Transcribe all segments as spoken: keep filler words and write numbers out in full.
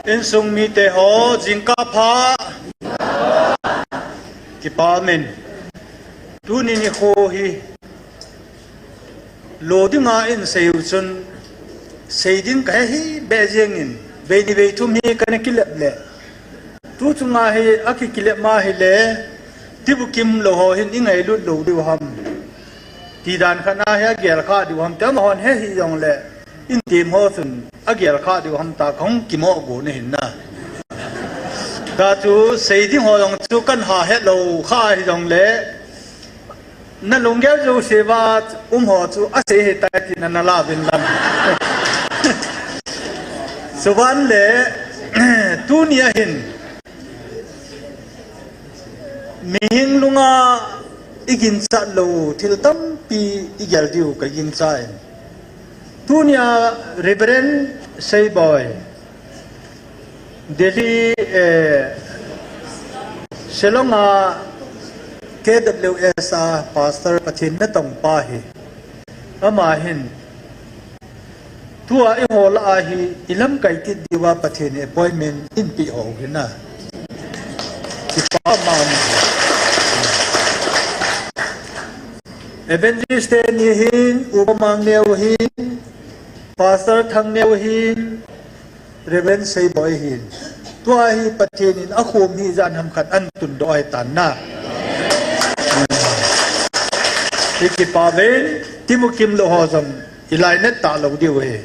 Insung mite ho, jingkah pha. Kipa amen. Tuni nikho hi lo dinga insei u chun, sei ding kahe hi beh jengin, vei ni vei thum hi kana kilep le. Tu chunga hi akikilep ma hile, tibukim lou ho hin ingailut lou diu ham. Tidan khat na hi agel kha diu ham, ti amahon he hih jongle, in team ho chun agel kha diu ham ta kahung kimoh go na hin na. Tachu sei ding ho jong chu kana het lou kha hi jongle, na lunggel jouse va um ho chu asei hitai tin ana la uvin lang. Chuban le, tunia hin, mihing lunga iginchat lou thil tampi igel diu kagingchan. Tunia Reverend Seiboi, Delhi, eh, Shillong a K W S a Pastor Pathen natong pa hi. Ama hin, tua eiho lah a hi ilamkai kit diuva Pathen in appointment eipeh ho hi na. Kipa mama. Evangelist teni hin, Upa Mangneo hin, Pastor Thangneo hin, Reverend Seiboi hin. Tua hi Pathen in akhom hi jan ham khat ahin tundoh ahitan na. Hi kipa uvin, tibukim lou ho jong ilainat talou diu ahi.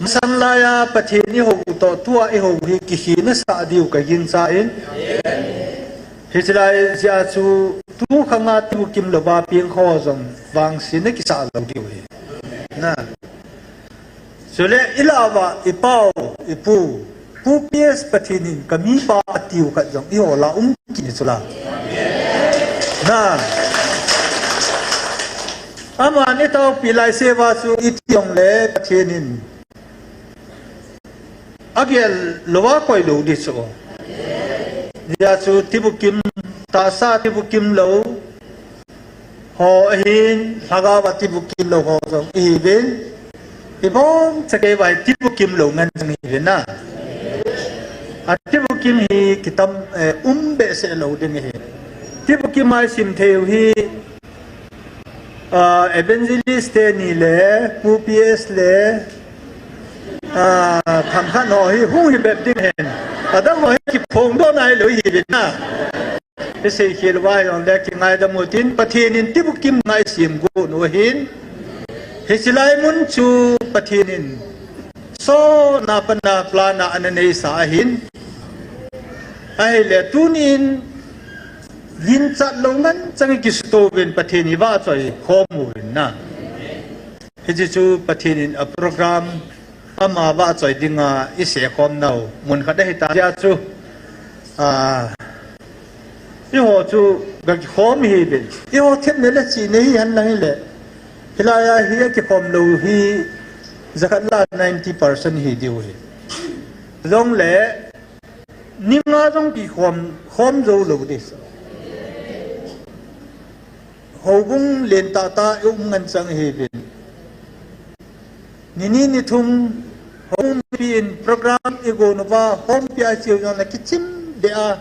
Masang laiya Pathen ihou toh tua ihou hi kikhehna sah diu kagingchan. Hiche lai jeh a chu tu khanga tibukim louva peng ho jong vangsetna kisah lou diu ahi. Na. Chule ilah uva, ipau, ipu, Pu P S Pathen in kamipa atiu khat jong eiho lah a um kit in chula. Na. Aman itaopi lai seva chu iti jongle Pathen in agel louva koi lou ding chu. Hijeh a chu tibukim, tahsa tibukim lou ho ahin, lhagao a tibukim lou ho jong ihiuvin. Ibonchauva hi tibukim lou ngen jong ihiuvin na. Atibukim hi kitam, eh, um behseh lou ding ahi. Tibukim a isim thei u hi, ah, evangelist teni le, Pu P S le, ah, themkhat ho hi hung hi bep ding ahin. Adang ho hi kiphongdoh nailou ihiuvin na. Isei khel uva jongle kingaidam utin, Pathen in tibukim ngai sem got u ahin. Hiche lai mun chu Pathen in sona pat a plan a ana neisah ahin. Ahile tunin ginchat lou ngen chang ikisuto uvin Pathen ivahchoi khom uvin na. Hiche chu Pathen in aprogram ama vahchoi dinga isei khom nau mun khat ahitan. Hijeh a chu, ah, eiho chu gakikhom ihiuvin. Eiho themna le chihna hi henlang hile, hilai a hi akikhom lou hi jakhat lah a ninety percent hi diu ahi. Jongle, ni nga jong kikhom, khom jou lou ding. Houbung lentah tah a um ngen chang ihiuvin. Ni ni ni thum, houbung mipin program igon uva, home pia ichiu jongle kichim deh a,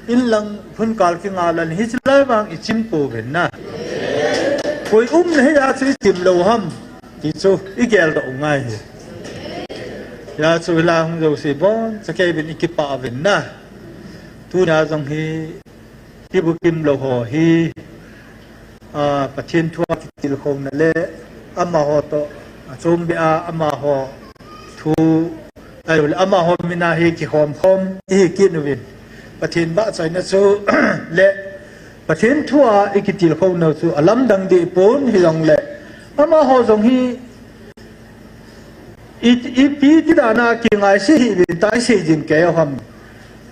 inlang hun kal kinga lou in, hiche lai vang ichim pouvin na. Koi umna hia chu ichim lou ham, ti chu igeldoh u ngai ahi. Hijeh a chu hilai hung jouse bonchauva ikipa uvin na. Tunia jong hi, tibukim lou ho hi, ah, Pathen thua kitilkhouna le, amaho toh, achom beh a, amaho thu, ahilou le, amaho min a hi kikhom khom ihi kit uvin. Pathen vahchoina chu le, Pathen thua ikitilkhouna chu alamdang deh pon hijongle, amaho jong hi, I, ipi ti dan a kingaise hih uvin tia isei jing kei u ham.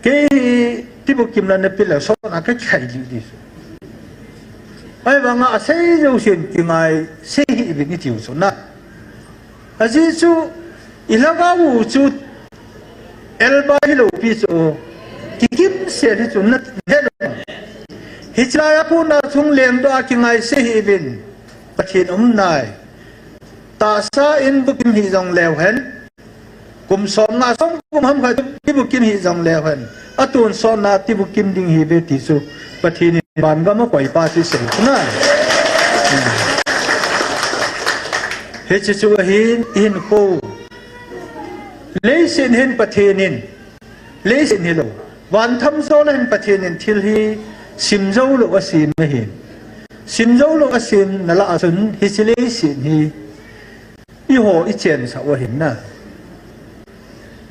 Kei hi tibukim la napeh le sot a kakikhai lih ding chu. Ahivanga asei jousen kingaise hih uvin itiu chu na. Ajeh chu ilhagao u chu elbai hilou pi chu. Kikim sel hi chu nahet lou. Hiche lai a kona chung lengdoh a kingaise hih uvin. Pathen um nai. Tahsa in bukim hih jong leu hen. Kum som nga som kum ham khat tibukim hi jong le hen, atonsot na tibukim ding hi ve ti chu Pathen in van gam a koi pa chu sei na. Hiche chu ahin, ihin ko. Leiset hin Pathen in, leiset hi lo, van tham jo le hin Pathen in thil hi sim jo lo asem ahin. Sim jo lo asem na lah a chun hiche leiset hi eiho i chensah u ahin na.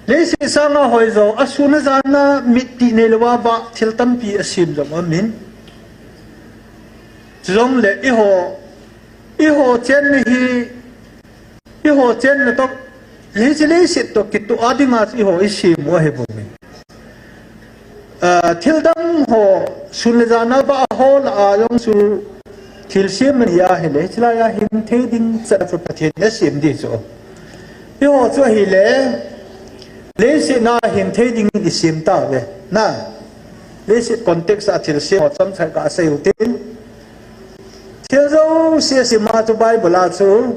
Leiset sanga hoi jo, asun ajan a mit ti nei lou a vah thil tampi asem jong amin. Chujongle eiho, eiho chenna hi, eiho chenna toh, hiche leiset toh kitoh a dinga eiho i sem u ahi bou in. Ah, thil dang ho, sun le jan a vah ho lah a jong chu thil sem ahi a hile, hiche lai a hin thei ding cha chu Pathen in asem ding chu. Eiho chu ahile, leiset na hin thei ding in i sem tauve. Na, leiset context a thil sem ho chomcha ka sei u tin. Thil jouse sim a chu Bible a chu,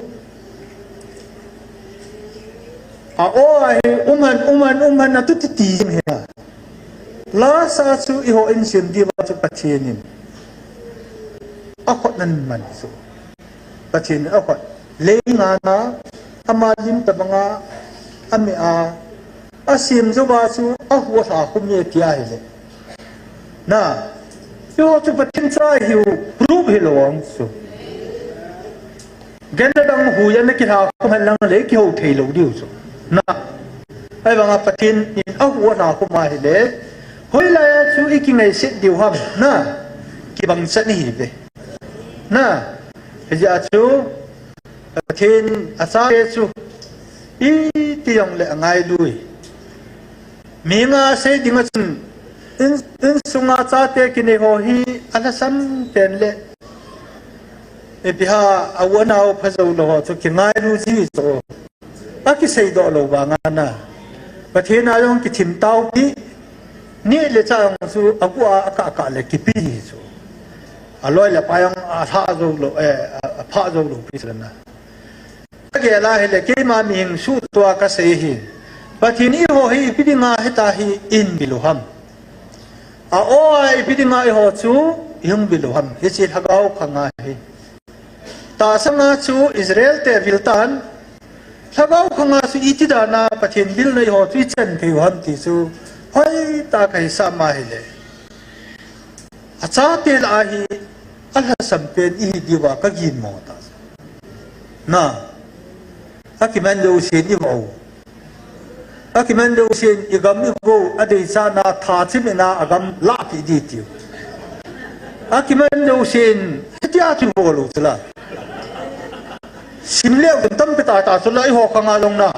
a o ahi, um hen, um hen, um hen, atu titi jing hi a. Last a chu eiho in sim diuva chu Pathen in akhut nan man chu. Pathen in akhut. Lei nga na, ama lim tabang a, ami a, asem jouva chu ahu alha khum e ti ahile. Na, eiho chu Pathen cha ihiu proof hilou ang chu. Gel le dang hu a na kilha khum hen lang le kihou thei lou diu chu. Na, ahivanga Pathen in ahu alha khum ahile, hoilai a chu i kingaiset diu ham, na, kibang chan ihi ve. Na, hijeh a chu, Pathen achate chu, iti jong le angailu e. Mi nga sei ding a chun, in, insunga chate kinei ho hi alhasam pen le. Ipi ham, a u a nao pha jou lou ho chu kingailu ji chu. Akisei doh lou vang a na. Pathen a jong kithim taupi. Neh le chah jong chu agu a akah kah le kipe ji chu. Aloi le apai jong alha jou lou, eh, a, apha jou lou pi chu na. Ka gel a hile keima mihing suhtoh a kasei hi. Pathen in eiho hi ipi dinga hitia hi eihin vil u ham. A o a ipi dinga eiho chu eihung vil u ham. Hiche lhagao khang a hi. Tahsang a chu Israel te vil tan. Lhagao khang a chu iti dan a Pathen vilna eiho chu ichan thei u ham ti chu. Hoitah a kahisah ma hile. Achate lah a hi alhasam pen ihi diuva kaginmo ta. Na, akiman jousen ivah u. Akiman jousen igam ivah u, adeichatna tha chimna a agam lahpeh ding tiu. Akiman jousen hitia chu vo lou chula. Sim leu tampi tah tah chula eiho khang a jong na.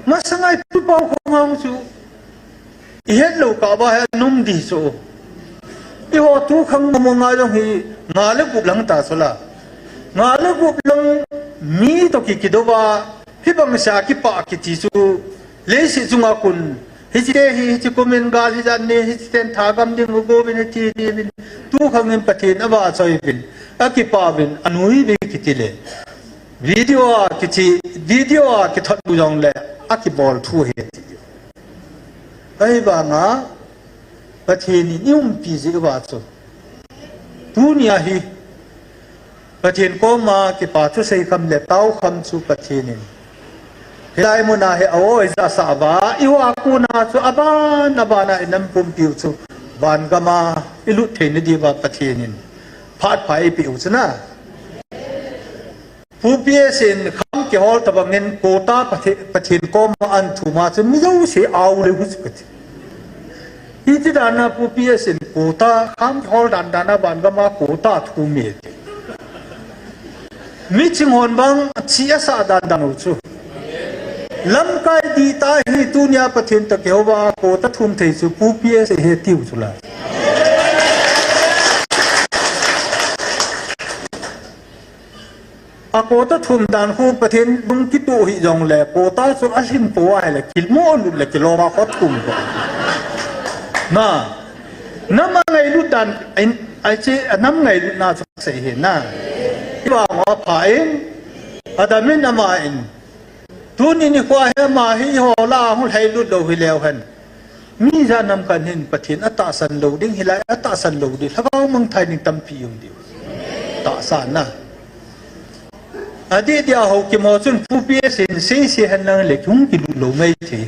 Masanga ipi pau khang a chu. Ihet lou kah uva hi anom ding chu. Eiho tu khang mong a jong hi nga le gup lang ta chula. Nga le gup lang mi toh ki, kidou va, hibang sa kipah kiti chu. Leiset chunga kon. Hiche hi, hiche kum in gal hi jan ni, hiche ten thagam ding u go vin, hiti, hiti vin. Tu khang in Pathen avahchoi vin. Akipah vin, anui vin kiti le. Video a kiche, video a kithot u jong le, akibol thu ahi ti. Ahivanga, Pathen in eiumpi jeh uva chu. Tunia hi, Pathen koma kipa thusei kham le tao kham chu Pathen in. Hilai muna hi a o ijat sah uva, eiho a kona chu aban, aban a inam pumpi u chu. Van gam a, ilut theina diuva Pathen in. Phat pha eipeh u chu na. Pu P S in kham kihol tabang in quota Pathe-, Pathen koma ahin thum a chu mi jouse ao leu hi chu kati. Hiti dan a Pu P S in quota kham kihol dan dan a van gam a quota thum e ti. Miching hon bang chi asah dan dan u chu. Lamkai dihtah hi tunia Pathen toh kihou va quota thum thei chu Pu P S ahi tiu chu la. A quota thum dan khu Pathen lung kituh hih jongle, quota chu alhim pou ahile, kimo lut le kilom a kho thum pou. Na, nam a ngailut dan, in, ai chi, a nam ngailutna chu sei hi na. Iva ngo pha in, Adam in ama in, Tuni nikho hi ama hi eiho lah a hung lhailut lou hileu hen. Mi jat ham khat hin Pathen atahsan lou ding, hilai atahsan lou ding, lhagao mangthai ding tampi um ding. Tahsan na. Adeh dia ho kimo chun pu pi sin sei sei hen lang le hung kilut lou mai thei.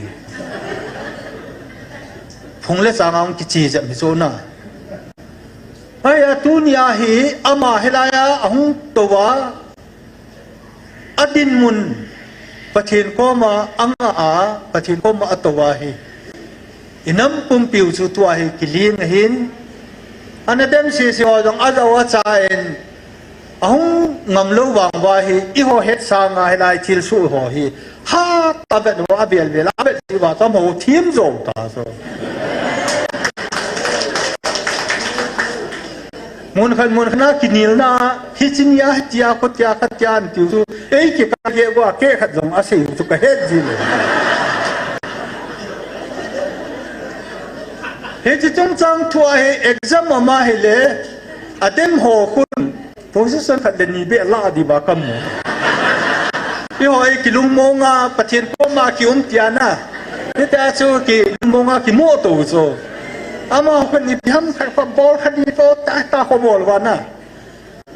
Phung le chang a hung kichi jep hi chu na. Ahia tunia hi ama hilai a ahung tou a, adinmun Pathen koma anga a, Pathen koma atou a hi. Inam pumpiu chu tua hi kiling ahin. Ana dem sese ho jong ajao acha in. Ahung ngam lou vang uva hi, eiho het sanga hilai thilsoh ho hi. Hat a vet uva, avel vel a vet uva, tam ho thim jou ta so. Mun khat, mun khat na kinelna, hiche nia, hitia, khutia, khatia, an tiu chu. Ei, kikah geh uva, keh khat jong asei u chu kahet ji le. Hiche chungchang thua hi exam ama hile, adem ho khun, position khat le ni beh lah diuva kamu. Eiho ei kilungmonga, Pathen koma kium tia na. Hitia chu kilungmonga kimoh tou chu. Amaho khun ipi ham khat kho bol khat ni to ta ta kho bol uva na.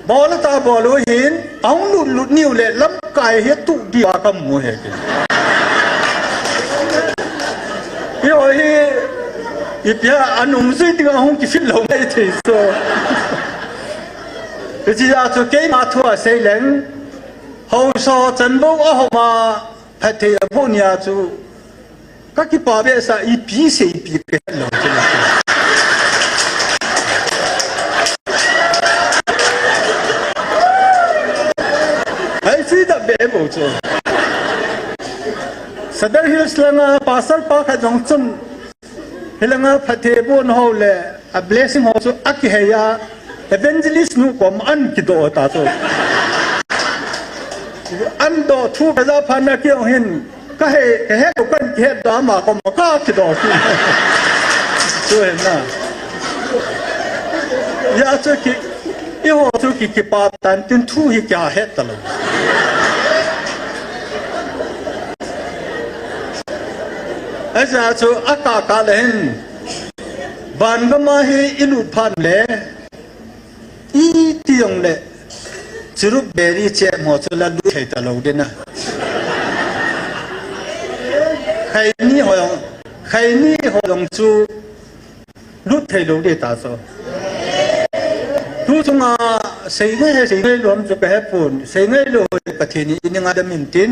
Bol ta bol u hin, ahung lut lut niu le lamkai hi tuh diuva kamu hi. Eiho hi, ipi ham anung jui dinga hung kifit lou mai thei so. Hiche a chu keima thua sei leng, haosa chanbou ahoma, phatthei aboh nia chu, kakipa behseh a ipi sei ipi kahet lou chu. Ai, freedom be bou chu. Sadar Hills langa pastor pa khat jong chun, hilanga phatthei aboh ho le, a blessing ho chu akihei a, evangelist nu kom an kidoh ta chu. An doh thu kaja phat na kei jong hin, kahe, kahe ko kan kihe doh ama kom kakidoh chu. Chu hin na. Hijeh chun ki, eiho chu ki, kipa tan tin thu hi kihet talou. Hijeh chun akah kah le hin, vangam a hi ilut phat le, iti jong le, cherub berry che mo chu la lut thei talou ding na. Khaini ho jong, khaini ho jong chu lut thei lou ding ta chu. Tu chunga sei ngai, sei ngai lou ham chu kahe pon, sei ngai lou Pathen in eidinga dam in tin.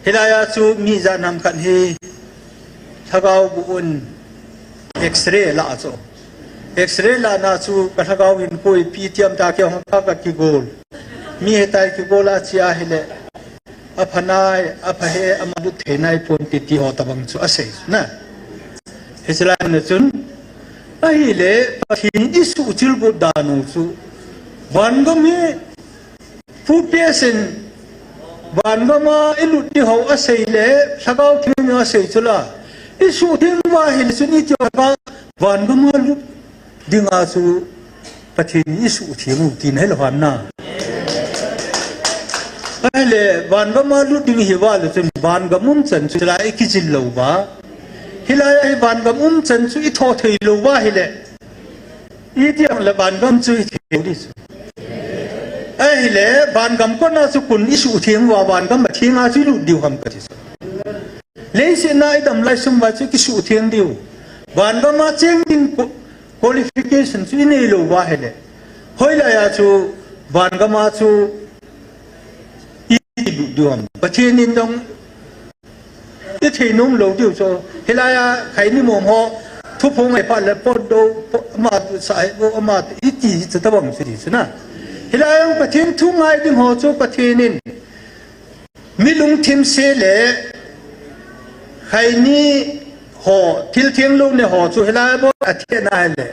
Hilai a chu mi jat ham khat hi lhagao bu un X-ray la chu. X-ray la na chu ka lhagao hin koi pi tiam ta kei hong ka ka kigol. Mi hitia kigol a chia hile. Apha nai, apha e, ama lut thei nai pon ti ti ho tabang chu asei na. Hiche lai na chun, ahile, Pathen isuhtheng got dan u chu, vangam hi, pu pi sin, vangam a ilut ding ho asei le, lhagao theng in asei chu la, isuhtheng uva hile chun iti ho ka, vangam a lut dinga chu Pathen in eisuhtheng u tina hilou ham na. Ahile, vangam a lut ding hi uva le chun vangam umchan chu la ikijil lou uva. Hilai a hi vangam umchan chu itho thei lou uva hile. Iti ham le vangam chu ithei ding chu. Ahile, vangam kona chu kon isuhtheng uva, vangam a thenga chu ilut diu ham kati chu. Leiset a idam lai sung uva chu kisuhtheng diu. Vangam a cheng ding ko-, qualification chu inei lou uva hile. Hoilai a chu vangam a chu ilut diu ham. Pathen in jong ithei nom lou diu chu. Hilai a khaini mom ho thuphong ngai phat le pot do, pot, ama tu sa he, ama tu iti chu tabang chu ti chu na. Hilai a Pathen thu ngai ding ho chu Pathen in Mi lungthim se le khaini ho, thil theng lou ne ho chu hilai a bou a thena hile.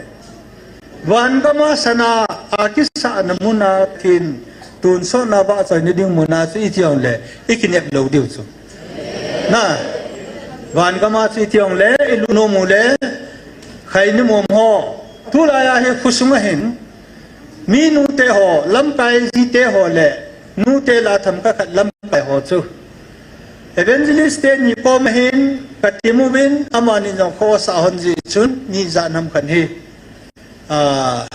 Vangam a sana a kisahna mun a thin tonsotna vahchoina ding mun a chu iti jongle, ikinep lou diu chu. Na, vangam a chu iti jongle, ilut nom u le, khaini mom ho. Tulai a hi khosung a hin, Mi nute ho, lamkai jite ho le, nute lah a themkhat khat lamkai ho chu. Evangelist teni koma hin kati uvin, amani jong khosa hon jeh chun, ni ja nam khan hi. Ah,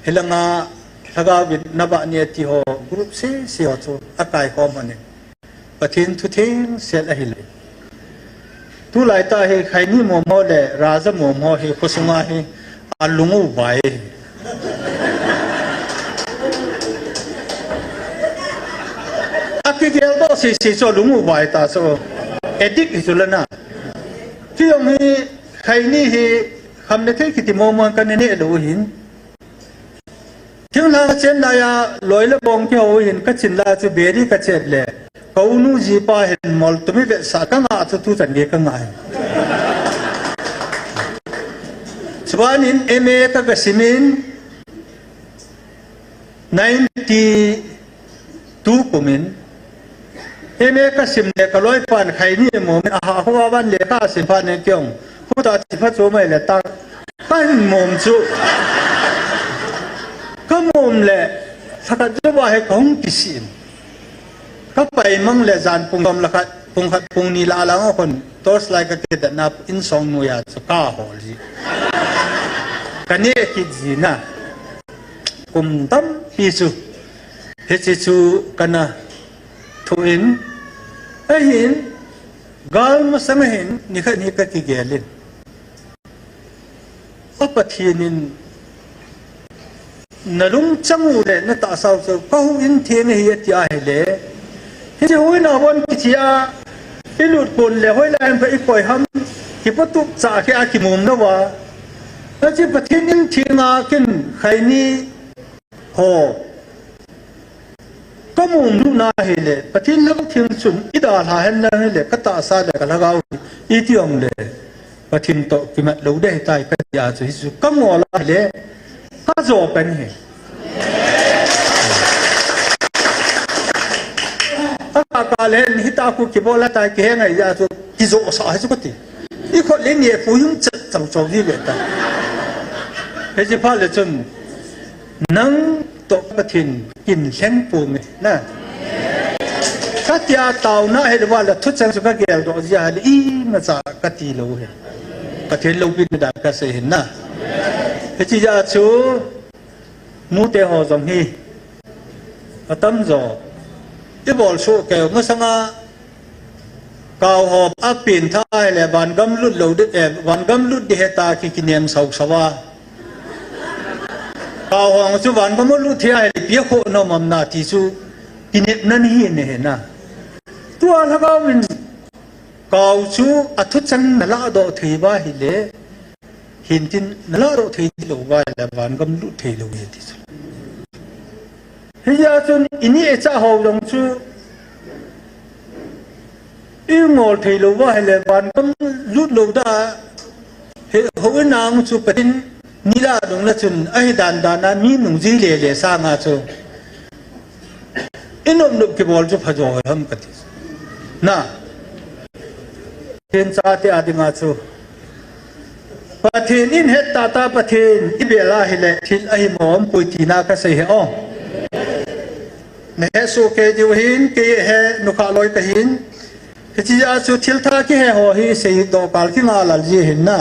hilanga lhagao vin naba ni ati ho group sese ho chu akai khom hon in. Pathen thu thengsel ahile. Tulai tah hi khaini mom ho le raja mom ho hi khosunga hi alung uvai. Akigel doh sese chu alung uvai ta chu. Addict hi chu lana. Kei jong hi khaini hi khamna thei kiti mom mong kana ne lou hin. Thinglhang a chen lai a, loi le bong kihou hin ka chin lai chu beri ka chet le. Ka unu jipa hin mol tumi vetsah ka ngah chu tuchan gei ka ngah hi. Chubanin M A ka, ka simin ninety two kumin. M A ka sim le ka loipan khaini momin aha hoa van le ka sim phat ne kiong. Khuta chi pha chu mai le ta. Ka hin mom chu. Ka mom le, lhakhat jou a hi ka hung kisim. Ka pai mang le jan pung som le khat, pung khat, pung ni lah lang a kon torch light ka kidat na insung noiya chu ka hol ji. Ka ne kit ji na. Kum tampi chu. Hiche chu kana thu in. Ahin, gal masang ahin, nikhat hi ka kigel in. A Pathen in na lungchang u le na tahsa u chu ka huhhing theng ahi ati ahile. Hiche huhhing a von kichia i lut kon le hoilai ham kha i koi ham, kipatup cha khi a kimom lou a. Hiche Pathen in theng a kin khaini ho. Ka mom lut na hile, Pathen lhagao theng chun i dalha hen lang hile, ka tahsa le ka lhagao hi, iti ong le, Pathen toh kimat lou ding ahitai ka tia chu, hichu ka ngol a hile, ka jo pen hi. Ka ka ka le, hita khu kibol a tai kihe ngai ja chu, kijo sa hi chu ka ti. I khut le ni pu yung chat chau chau ji ve ta. Hiche phat le chun, nang toh Pathen kin lheng ponge, na. Ka tia taona hile va le thucheng chu ka gel doh jia hile imacha ka ti lou hi. Pathen loupina dan ka sei hin na. Hiche jeh a chu nute ho jong hi atam jo. I bol soh keu masanga Kau ho a pin tha le van gam lut lou ding, eh, van gam lut ding heta ki kinem sau sau a. Kau ho chu van gam lut thei a le pia kho nom am na ti chu kinepna ni hi ne he na. Tua lhagao in kau chu a thucheng na ladoh thei uva hile, hintin na ladoh thei lou uva le van gam lut thei lou e ti chu. Hijeh chun i neh i chah ho jong chu i ngol thei lou uva hile van gam lut lou da he, houin a chu Pathen ni la dong la chun ahi dan dan a mi nung ji le le sanga chu i nop nop kibol chu pha jo ham kati. Na. Pathen chate a dinga chu Pathen in het tata Pathen i bel a hile thil ahi mong pui tina ka sei he o. Na he soh kei diu hin, kei he nukha loi ka hin. Hiche a chu thil thah kihe ho hi seidoh kal kinga lal ji hin na.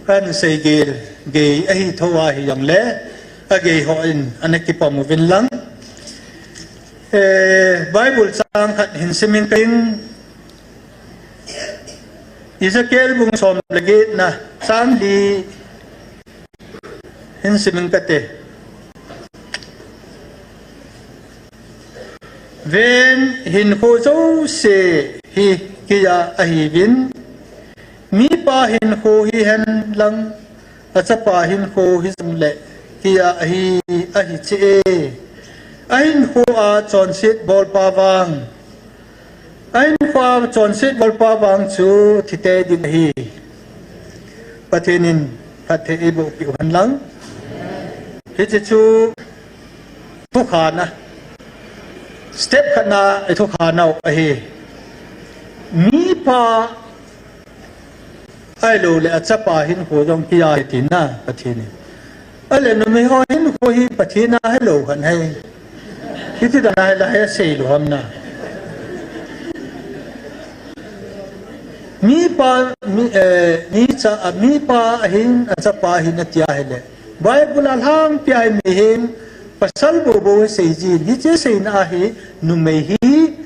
Kan sei gel, gei ahi tho ahi jong le, a gei ho in ana kipom uvin lang. Eh, Bible chang khat hin simin ka in, Ezekiel bung som le get na, chang li hin simin kate. Ven, hinkho jouse hi keiya ahiuvin, mipa hinkho hihen lang, achapa hinkho hijongle keiya ahi, ahi cheh e. Ahinkho a chonset bolpa vang, ahinkho a chonset bolpa vang chu thite ding ahi. Pathen in phatthei eiboh peh u hen lang. Hiche chu thukhana, step khatna i thukhana u ahi. Mipa ahilou le achapa hinkho jong keiya ahi tina Pathen in. Ahile numei ho hinkho hi Pathen a hilou khan hai. Hiti dan a hila hai sei lou ham na. Mipa, mi, eh, mi cha, a, mipa ahin, a chapa ahin atia ahile. Bible a lhangpia hi mihem, pasal bou bou hi seijin. Hiche seina ahi, numei hi,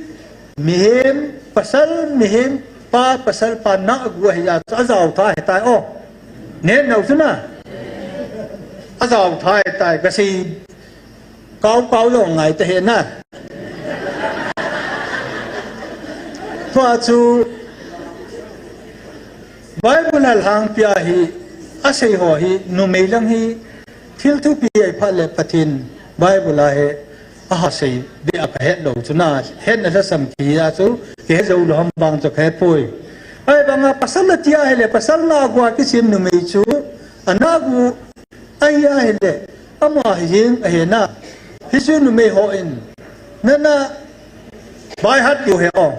mihem, pasal, mihem, pa, pasal, pa, nahgu ahi a, ajao tha ahitai o. Neh nau chu na. Ajao tha ahitai, kasei Kau, kau jong ngai ta hen na. Tua chu Bible a lhangpia hi, asei ho hi, numei lang hi, thil thupi ahi phat le Pathen Bible a hi, aha sei, beh a kahet lou chu na, hetna lhasam kihi a chu, kihe jou lou ham bang chu kahe poi. Ahivanga pasal atia ahile, pasal nahgu a kisem numei chu, anahgu Ahi ahile, ama hi jing ahi na. Hichu numei hon, nana, baihat diu ahi o.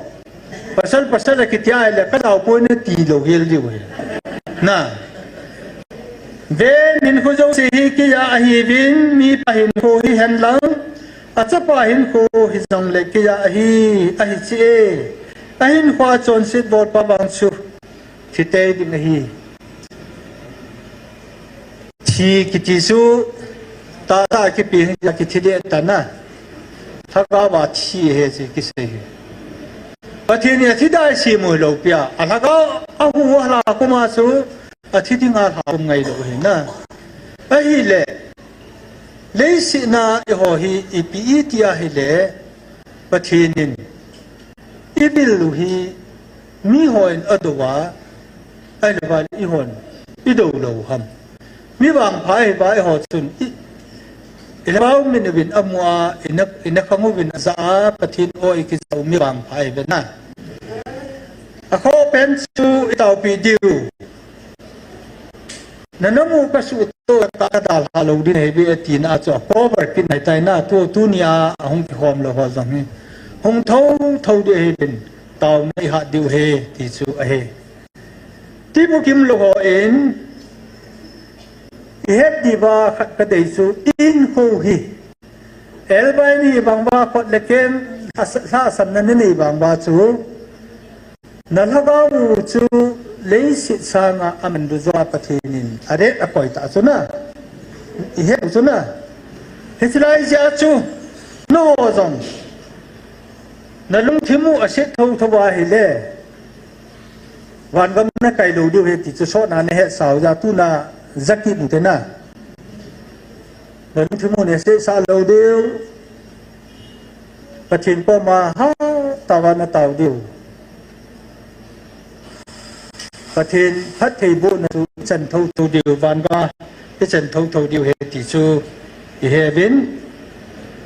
Pasal, pasal a kitia ahile, kajao poi nati lou hel diu ahi. Na. Ve min khu jouse hi kija ahiuvin, mipa hinkho hihen lang, achapa hinkho hijong le kija ahi, ahi cheh. Ahinkho a chonset bolpa vang chu, thi tei ding ahi. Thi kiti chu, tata kipe hi, a kithi ding tana. Lhagao a thi ahi chu kisei hi. Pathen in athi dai seimu lou pia. Alhagao, ahu a lha kum a chu, athi ding a lha kum ngai lou ahi na. Ahile, leiset a eiho hi, ipi iti ahile, Pathen in, ibil u hi, mihon adou a, ahilou vale eihon, idou lou ham. Mi vangpha ahi va eiho chun, i, ilhagao min uvin amu a, ina, ina khang uvin aja a, Pathen o ikijao mi vangpha ahi ve na. Akhoh pen chu itaopi diu. Nana mu kasuh to ta kadalha lou ding ahi ve tina chu a cover kit nai tai na tu, tunia ahung kikhom lou ho jong hi. Hung thotho ding ahi tin taona ihat diu ahi ti chu ahi. Tibukim lou hon, ihet diuva khat kadei chu in ho hi. Elbai ni bang uva khut le keng lhas-, lhahsamna nanei bang uva chu. Na lhagao u chu leiset sanga aman dujo a Pathen in adet akoi ta chu na. Ihet u chu na. Hiche lai jeh a chu. Nangho jong. Na lungthim u aset thotho ahile. Vangam nakai lou diu ahi ti chu sotna nahet sau ja tuna jakit u te na. Na lungthim u nasetsah lou diu. Pathen koma hatah a natao diu. Pathen phattheibohna chu ichan thotho diu, vangam ichan thotho diu ahi ti chu iheuvin.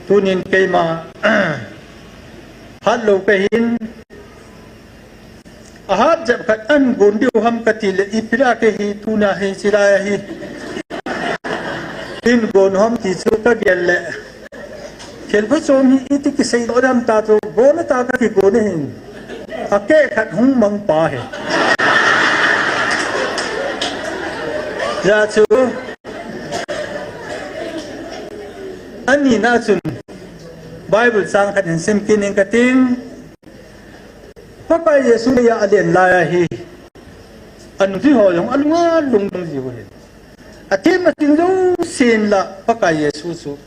Tunin keima phat lou kahin, ahat jep khat ahin gon diu ham kati le, ipi dia kei hi tuna hi chilai ahi. Hin gon ham ti chu kagel le. Thil pha chom hi iti kisei doh dam ta chu, gon ta kakigon ahin. Akeh khat hung mang pa hi. Hijeh chun, ani na chun, Bible chang khat hin sim kit ing kating. Pakai Jesu leiya alen laiya hi. Anungjui ho jong alunga lungdong jiu ahi. Athem athem jousen la Pakai Jesu chu.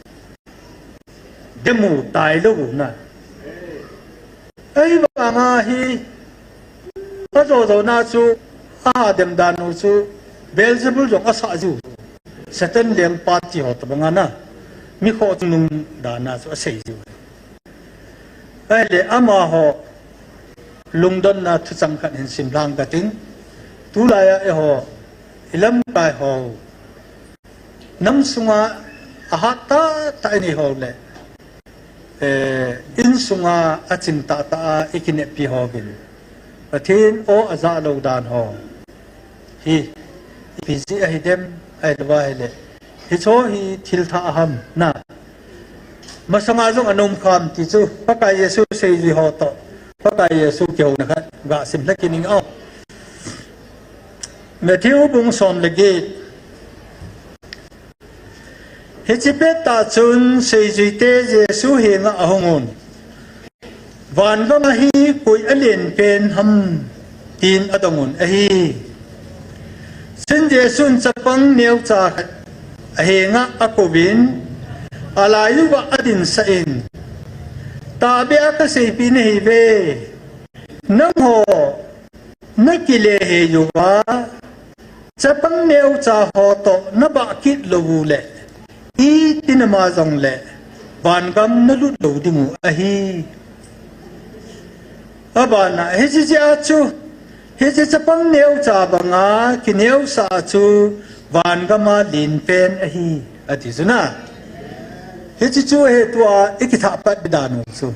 Demu tailou u na. Ahivanga hi. Ajo jo na chu. Aha dem dan u chu. Beelzebul jong asah jiu. Satan lengpa ti ho tabang a na. Mi khoh chungnung dan a chu asei jiu. Ahile amaho lungdonna thuchang khat hin sim lang kating. Tulaiya eiho, ilamkai ho. Nam sunga ahat tahtah inei ho le. Eh, insunga aching tahtah a ikinepi hovin. Pathen o ajah lou dan ho. Hi, ipi jeh ahi dem, ahilou ahile. Hicho hi thil thah ham, na. Masanga jong anom kham ti chu, Pakai Jesu seijui ho toh. Pakai Jesu kihouna khat, gasim lheh kit ning o. Matthew bung som le get. Hiche pettah chun seijuite Jesu henga ahungun. Vangam a hi koi alen pen ham. tin adong un ahi. Chuin Jesun chapang neocha khat ahenga akouvin, alai uva adinsah in, tahbeh a kaseipeh nahiuve, nangho nakile hei uva, chapang neocha ho toh nabah kit lou uleh, itin ama jongleh vangam nalut lou dingu ahi. Abana, hiche jeh a chu, hiche chapang neocha banga kineosah chu vangam a lenpen ahi, ati chu na. Hiche chu hitia ikithah pat ding dan u chu.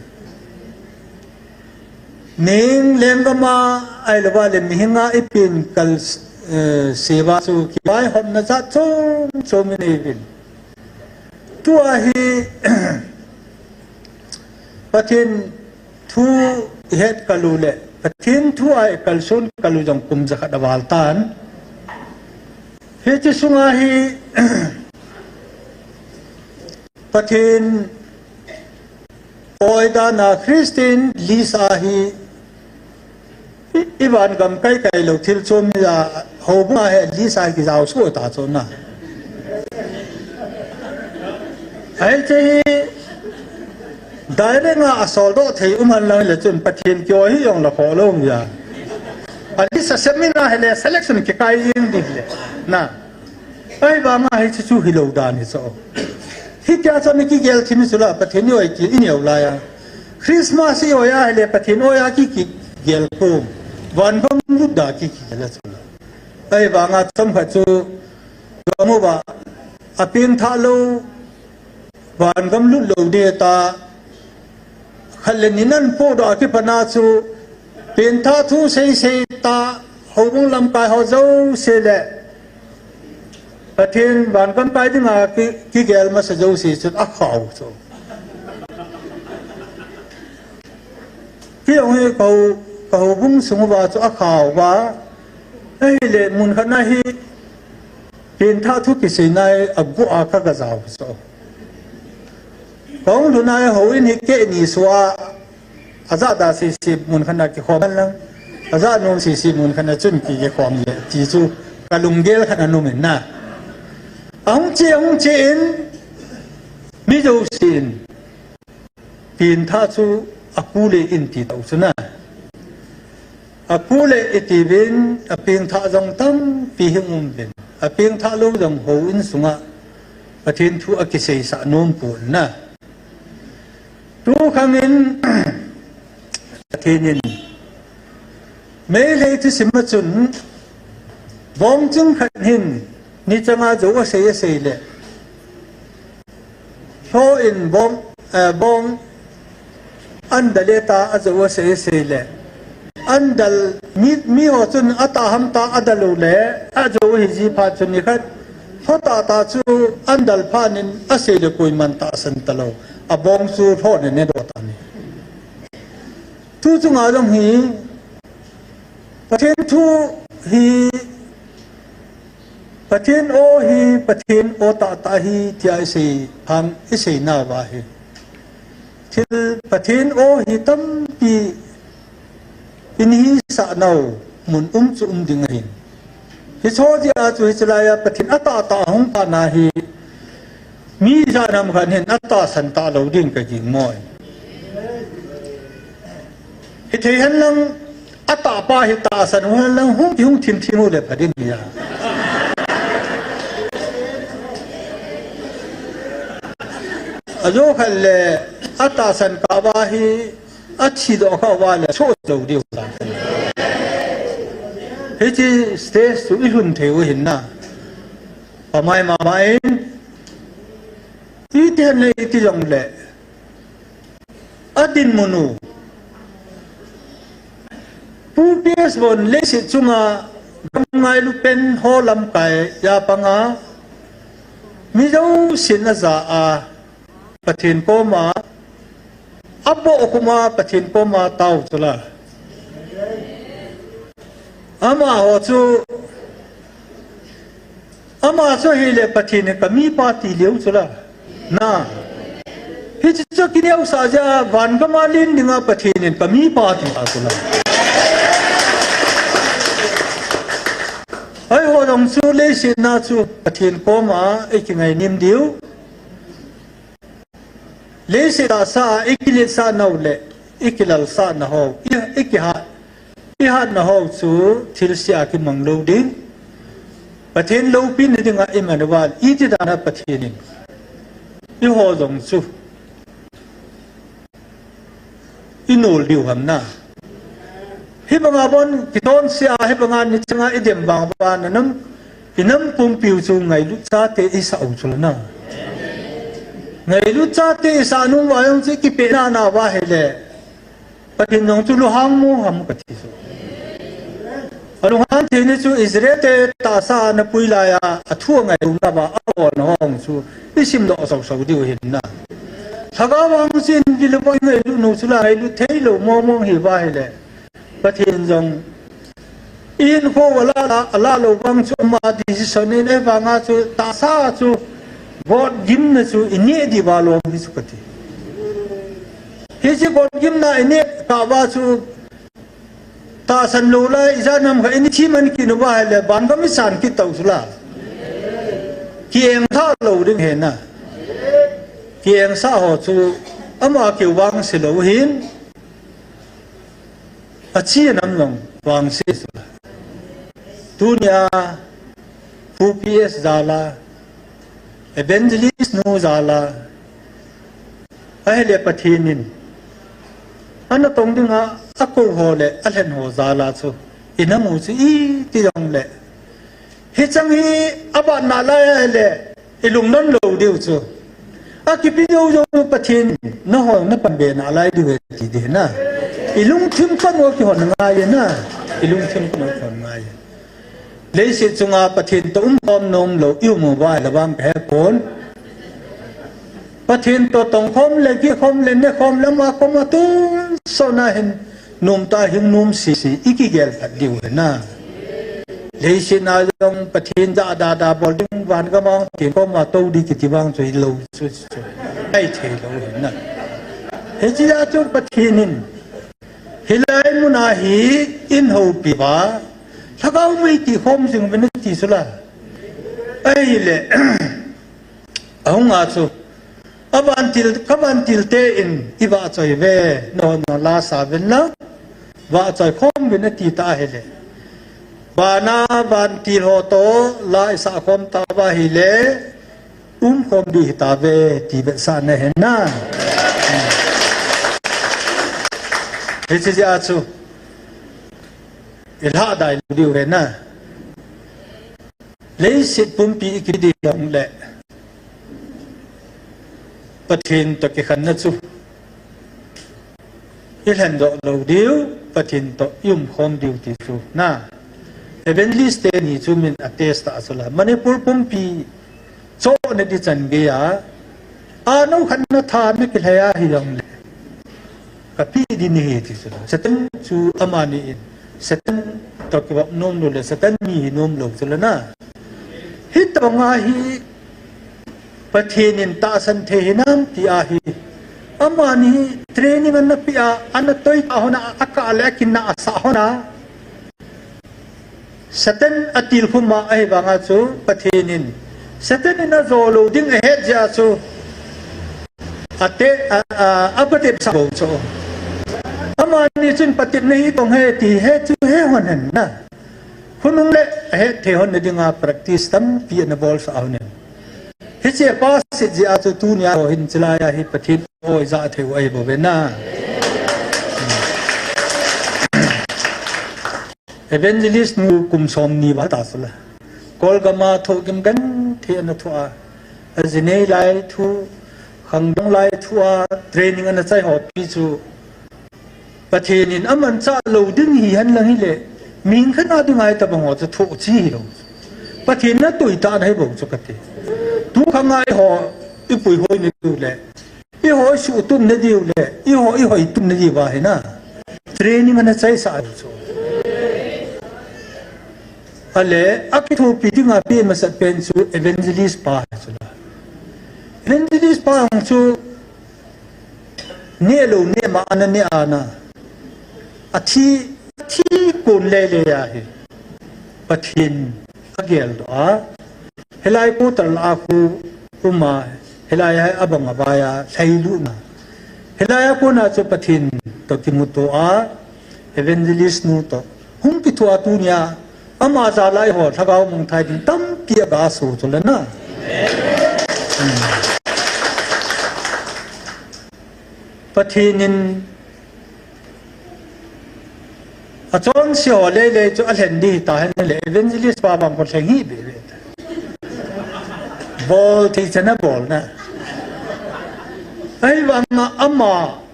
Ning lenggam a, ahilouva le mihinga ipen kal, eh, seuva chu kivaihopna jat chom chom inei uvin. Tua hi, Pathen thu ihet kal uleh, Pathen thu a ikalson kal u jong kum jakhat aval tan. Hiche sunga hi, Pathen oidana Christian list a hi, i, i vangam kai kai lou thil chom hi a, houbung a hi list a hi kijao soh ta chu na. Ahi chu hi, direct a asoldoh thei um henlang le chun Pathen kioi hi jong la kho lou hi a. A list a sem in ahile selection kikai jeng ding le. Na. Ahivanga hiche chu hilou dan hi chu. Hitia chu mi kigel thim chu la, Pathen i oi ti i neo lai a. Christmas i oi a hile Pathen oi a ki, kigel khom. Vangam lut da ki, kigel a chu la. Ahivanga chomkhat chu, jong uva, apengthah lou, vangam lut lou ding ta, khat le ni nan podoh a kipat a chu, pengthah thu seisei ta, houbung lamkai ho jouse le, Pathen vangam kai dinga ki, kigel masa jouse chun akhao chu. Kei jong hi ka hou, ka houbung sung uva chu akhao uva. Ahile mun khat na hi, pengthah thu kiseina hi agu a ka, ka jao chu. Kahung lhun a hi houin hi keh ni sua, ajah da sese mun khat na kikhom lang, ajah nom sese mun khat na chun ki, kikhom le, ti chu kalunggel khat ana um in na. Ahung che, ahung che in, mi jousen pengthah chu apu le in ti tau chu na. Apu le iti uvin, apengthah jong tampi hung um uvin. Apengthah lou jong houin sunga Pathen thu akiseisah nom pon na. Tukhang in, Pathen in, Meitei thusim a chun, bong ching khat hin, ni changa jou asei, asei le. Lho in bong, eh, bong, an dal e ta ajou asei, asei le. An dal, mi, mi ho chun atah ham ta adal u le, ajou hi ji phat chun ni khat. Lho tah tah chu an dal phat in asei le koiman tahsan talou. Abong chu lho ne ne doh tan ahi. Tu chunga jong hi, Pathen thu hi, Pathen o hi, Pathen o tah tah hi, tia isei, phang isei nauva hi. Thil Pathen o hi tampi in hisah nau mun um chu um ding ahin. Hiche jeh a chu hiche lai a Pathen atah tah hung phat na hi mi ijat ham khat hin atahsan talou ding ka ging moi. Hithei henlang atahpa hi tahsan u henlang hung, hung thim thim u le pha ding ahi. Ajou khat le atahsan kah uva hi Athi doh kha uva le, soh lou diu ta. Hiche stage chu i lhun thei u hin na. Pamai mama in. Iti hen le iti jong le. Adinmun u. Pu P S Von leiset chunga gam ngailu pen ho lamkai a panga. Mi jousen aja a. Pathen koma, aboh koma Pathen koma tao chula. Amaho chu, ama chu hile Pathen in ka mipa ti leu chula. Na. Hiche chu kineosah jeh a van gam a len dinga Pathen in ka mipa ti ta chula. Eiho jong chu leiset na chu Pathen koma ikingai nim diu. Leiset a sa a ikiletsah nau le ikilalsah nau, i, ikihat, ihat nau chu thilse a kimang lou ding. Pathen loupina dinga Emmanuel, iti dan a Pathen in eiho jong chu inol diu ham na. Hibanga bon kiton sia, hibanga nichanga idem vang vang na nam, inam pumpiu chu ngailut chate isah u chu na. Ngailut chate isah nung uva jong chu kipehna na uva ahile, Pathen jong chu lunghang mo ham kati chu. Alunghang theina chu Israel te tahsa ana pui laiya, athu angailutna uva abolna ho chu isim doh sau sau diu ahin na. Lhagao vang chu invisible ngailut nu chu la ngailut thei lou mong mong hi uva ahile, Pathen jong ihinkho uva la la, ala lou vang chu ama decision in, ahivanga chu tahsa chu gotgimna chu ineh diu va lom hi chu kati. Hiche gotgimna ineh kah uva chu tahsan lou lai, ijat ham khat in ithi man kit uva ahile, vangam ichan kit tau chu la. Kiengthah lou ding ahi na. Kiengthah ho chu ama keu vangse lou ahin, achi anam jong vangse chu la. Tunia Pu P S jal a, Evangelist nu jal a, ahile Pathen in ana tong dinga akou ho le alhen ho jal a chu, inam u chu iti jong le, hicheng hi abat nalai ahile, ilungdon lou diu chu. Akipe jou jou Pathen in nangho napanbe nalai diu ahi ti ding na. Ilungthim kon u kihon ngai na. Ilungthim kon u kihon ngai. Leiset chunga Pathen toh umkhom nom lou, i um uva ahile vang kahe pon. Pathen toh tongkhom le, gihkhom le, nekhom le, ama koma tonsot na hin, nomtah a hing nom sese, ikigel phat diu ahi na. Leiset na jong Pathen jah a da da bol ding, vangam a Pathen koma tou ding kiti vang chu hilou chu, chu. Ahi thei lou ahi na. Hiche a chu Pathen in hilai mun a hi eihoupi uva, lhagao mei kikhom jing uvin ati chu la. Ahile, ahung a chu, avantil, kavantil te in ivahchoi uve, nangho nalasa uvin lang, vahchoi khom uvin ati ta ahile, vana vantil ho toh la isah khom tauva ahile, umkhom ding hitauve ti vetsahna ahi na. Hiche jeh a chu ilhahdai lou diu ahi na. Leiset pumpi ikipe ding jongle, Pathen toh kikhenna chu ilhendoh lou diu, Pathen toh iumkhom diu ti chu na. Evangelist teni chu min a test a chu la. Manipur pumpi chohna ding chan geiya, anou khat na tha na kilhai a hijongle, kapeh ding nahi ti chu la. Satan chu amani in, Satan toh kivop nom lou le, Satan mi hi nom lou chu la na. Hitobang a hi Pathen in tahsan thei hinam ti ahi. Amani training ana peh a, ana toitah hon a, akah le akinah asah hon a, Satan atilkhum a, ahivang a chu Pathen in Satan in ajo lou ding ahet jeh a chu ate, a, a, apatepsah bou chu. Amani chun patepna hi tong ahi ti he chu he hon hen na. Khonung le ahet thei hon na dinga practice tampi ana bolsah hon hen. Hiche apasset jeh a chu tunia ho hin chulai a hi Pathen oi ja thei u ahi bou ve na. Evangelist nu kum somni val ta chu la. Kolgam a thohgim genthei ana thoh a. Ajinei lai thu, khangdong lai thu a training ana chai ho pi chu Pathen in amanchah lou ding hihen lang hile, mihing khat a dinga hitobang ho chu thoh cheh hilou. Pathen in atoitah na ahi bou chu kati. Tukhang a eiho ipuihoi na diu le, eiho isuhtup na diu le, eiho ihoi tup na diu va hi na. Training ana chaisah lou chu. Ale, akithopi dinga pe masat pen chu evangelist pa hi chu la. Evangelist pa hung chu, neh lou, neh ma ana neh a na. Athi, athi kon lele a hi. Pathen geldoh a, hilai quarter lah a khu um a, hilai a abang avai a lhailut na, hilai a kona chu Pathen toh kimuto a, evangelist nu toh hung kithoa tunia, ama jal a eiho lhagao mangthai ding tampi aga soh chu le na. Pathen in achonse ho leilei chu alhen ding hita hen le, evangelist pa vang kho lheng hih behbeh ta. Bol thei chan abol na. Ahivanga ama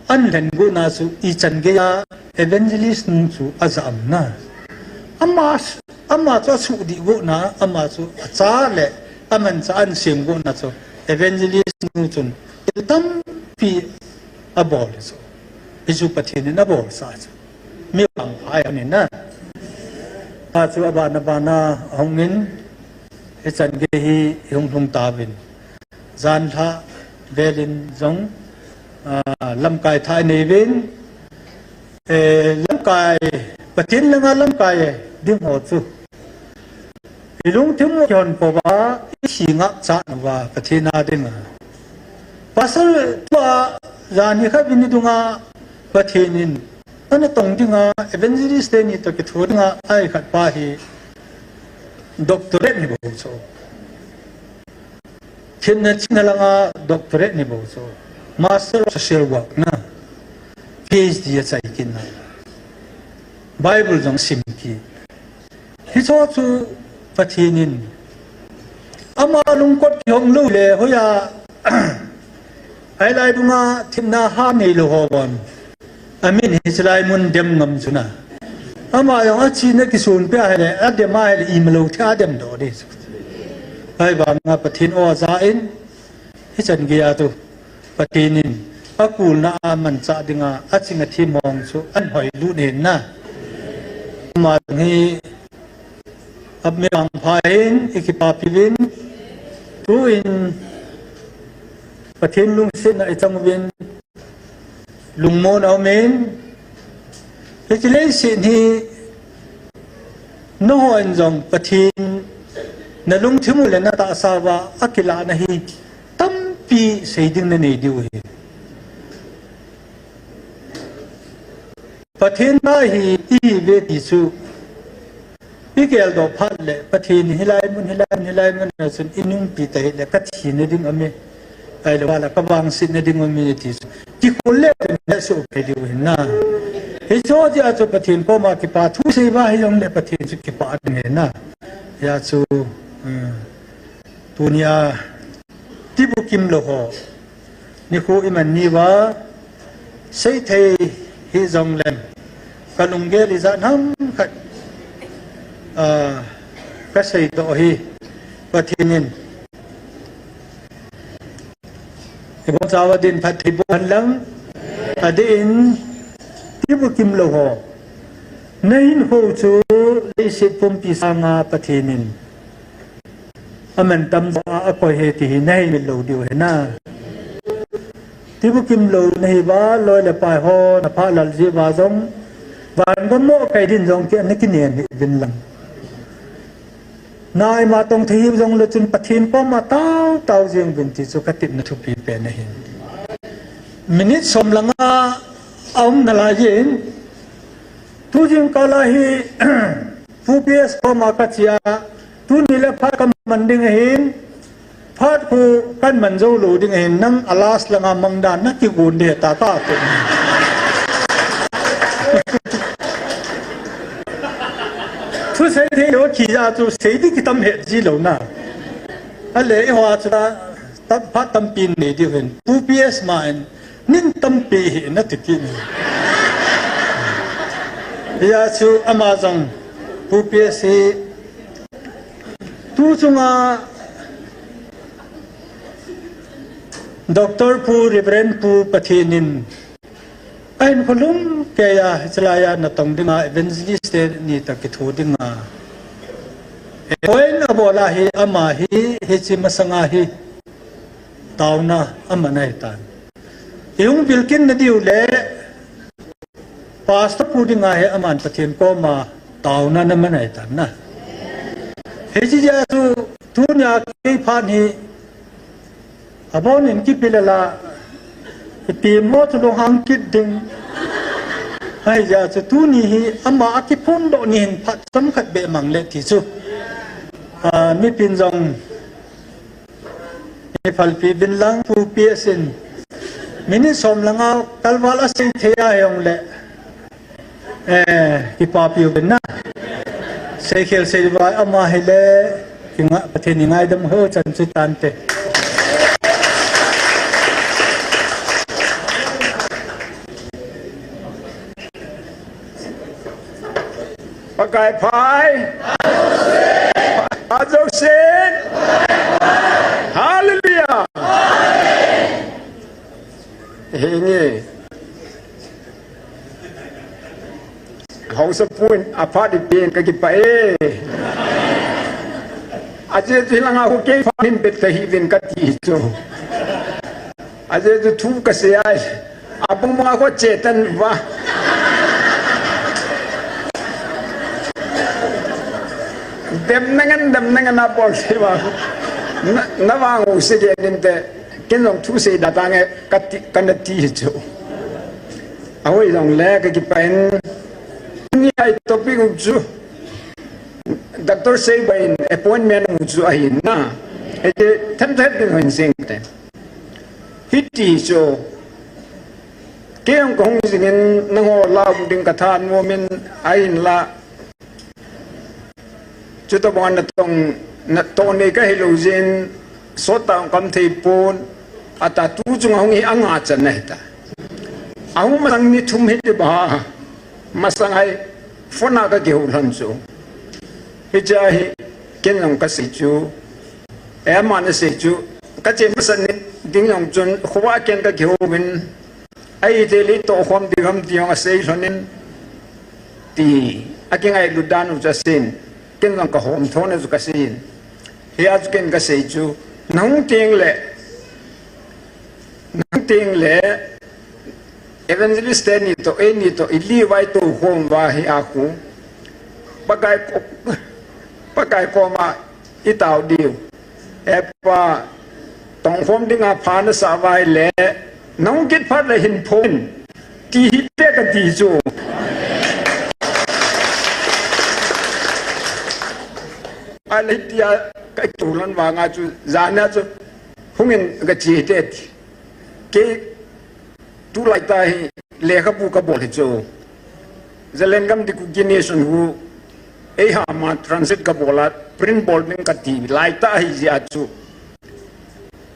ahin lhen got na chu ichan geiya evangelist nu chu aja am na. Ama, ama chu asuhdih got na, ama chu acha le amanchah ahin sem got na chu evangelist nu chun thil tampi abol chu. Hichu Pathen in abolsah chu. Mi vangpha ahi na. Achu abana bana ahung in, hichan gei hi ihung lhung tauvin. Janhi vel in jong, ah, lamkai thah inei uvin. Eh, lamkai, Pathen langa lamkai ding ho chu ilungthim u kihon pouva, ithi ngapcha nauva, Pathen a dinga. Pastor tua, janhi khat vin ni dunga, Pathen in, ana tong dinga, evangelist teni toh kitho dinga, ahi khat pa hi, doctorate ni bou chu. Themna chihna langa doctorate ni bou chu. Master of Social Work na. P H D achai kit na. Bible jong sim kit. Hicho chu Pathen in. Ama lungkot kihong lou le hoiya. Ahilai dunga themna ha neilou ho bon. Amin hichelai mun dem ngam chu na. Ama jong achena kisun peh ahile, adem ahile, imalou thei adem doh ding. Ahivanga Pathen o aja in, hichan geiya tu, Pathen in, akulna a manchah dinga, aching athem hong chu, ahin hoilut in na. Ama jong hi, Ap mi vangpha hin, ikipapi uvin, tuin Pathen lungsetna ichang uvin, lungmonna aumin, hiche leiset hi, nangho in jong Pathen, nalungthim u le natahsa uva, akilahna hi, tampi seiding nanei diu ahi. Pathen a hi ihiuve ti chu, igeldoh phat le, Pathen hilai mun, hilai mun, hilai mun a chun inungpi tahih le, kathina ding aume. Ahilou le, kavangsetna ding aume ti chu. Kikhol le, nasuh pai diu ahi na. Hiche jeh a chu Pathen koma kipa thu seiva hijongle Pathen chu kipah ding ahi na. Hijeh chun, um, tunia, tibukim lou ho. Nikho iman nauva, seithei hijongleng, kalunggel ijat ham khat, ah, kaseidoh hi, Pathen in. Ibon chawa din phatthei boh hen lang, adeh in, tibukim lou ho. Nahinkho chu leiset pumpi sanga Pathen in. Amantam jo a akoi ahi ti hi naheimil lou diu ahi na. Tibukim lou nahiuva, loi le pai ho naphah lal jeh uva jong, van gam mo kai din jong ki, nakinen hih uvin lang. Na ima tong thei hiu jongle chun Pathen koma tao, tao jeng uvin ti chu katepna thupi pen ahi. Minute som langa aum nalai jin, tu jingkah a hi, Pu P S koma kache a, tuni le phat kaman ding ahin, phat khu kaman jou lou ding ahin, nang a last langa mang dan nakigon ding ahi tia kati. Thusei thei lou kija chu sei ding kitam het ji lou na. Ahile eiho a chu ta, tam, phat tampi nei diu ahin. Pu P S ma in, nin tampi hi nati kit in. Hijeh chun ama jong, Pu P S hi, tu chunga, Doctor Pu, Reverend Pu Pathen in, ahinkho lhumkeiya, hichelai a natong dinga, evangelist teni toh kitho dinga. Appoint abol a hi, ama hi, hiche masanga hi, taona aman ahitan. Ihung bilkit nadiu le, Pastor Pu dinga hi aman Pathen koma taona naman ahitan na. Hiche jeh a chu tunia kei phat hi abonin kipe le la, ipi mo chu lunghang kit ding. Hijeh a chu tuni hi ama akiphondoh ni hin phat chomkhat beh mang le ti chu. Ah, mipin jong Ni phalpi vin lang pu pi asin. Minute som langa kalval asei thei a hijong le. Eh, kipapi uvin na. Seikhel seivai ama hile. Kinga, Pathen in ngaidam ho chan chu tante. Pakai phai. Ajouse. Hallelujah. Henge. Haosapu in aphat ipen kakipah e. Ajeh chu hilanga khu kei phat in bet kahi uvin kati chu. Ajeh chu thu kasei ai. Abang bang a kho chetan va. Dem nangan, dem nangan a bol se va. Na, na vang u se ke nin te. Ken jong thu sei da ta nge kati, kana ti hi chu. Ahoi jong le kakipah in. Ni ai topic u chu. Doctor Seibai in appointment u chu ahin na. Ete them them din hin sing te. Hiti chu. Kei jong kahung jingin nangho la um ding katha nomin ahin la. Chutabang natong, natoh nei kahilou jin, sot tah jong kaum thei pon, ata tu chunga hung hi anga chan ahi ta. Ahung masang ni thum hiti ba, masang ai phone a kakihou lhon chu. Hiche hi, ken jong kasei chu, eh, ama nasei chu, kache masat ni ding jong chun, khovah ken kakihou uvin, Ahithei le tohkhom ding ham ti jong asei lhon in ti akingailut dan u chu asin. Ken jong kahom thona chu kasin. Hia chu ken kasei chu nahung teng le, nahung teng le evangelist teni toh, eini toh, ili vai tohkhom uva hi a khu. Pakai ko, Pakai koma itao diu. Epa, tongkhom dinga pha nasah uva ahile, nahung kit phat le hin phong in, ti hite kati chu. Ahile hitia kakihou lhon vanga chu, jana chu, hungin kache hite ti. Kei Tulai tah hi lekhabu kabol hi chu. Zalengam ding Kuki Nation hu, eihama translate kabol a, print bol ding kati lai tah hi jeh a chu.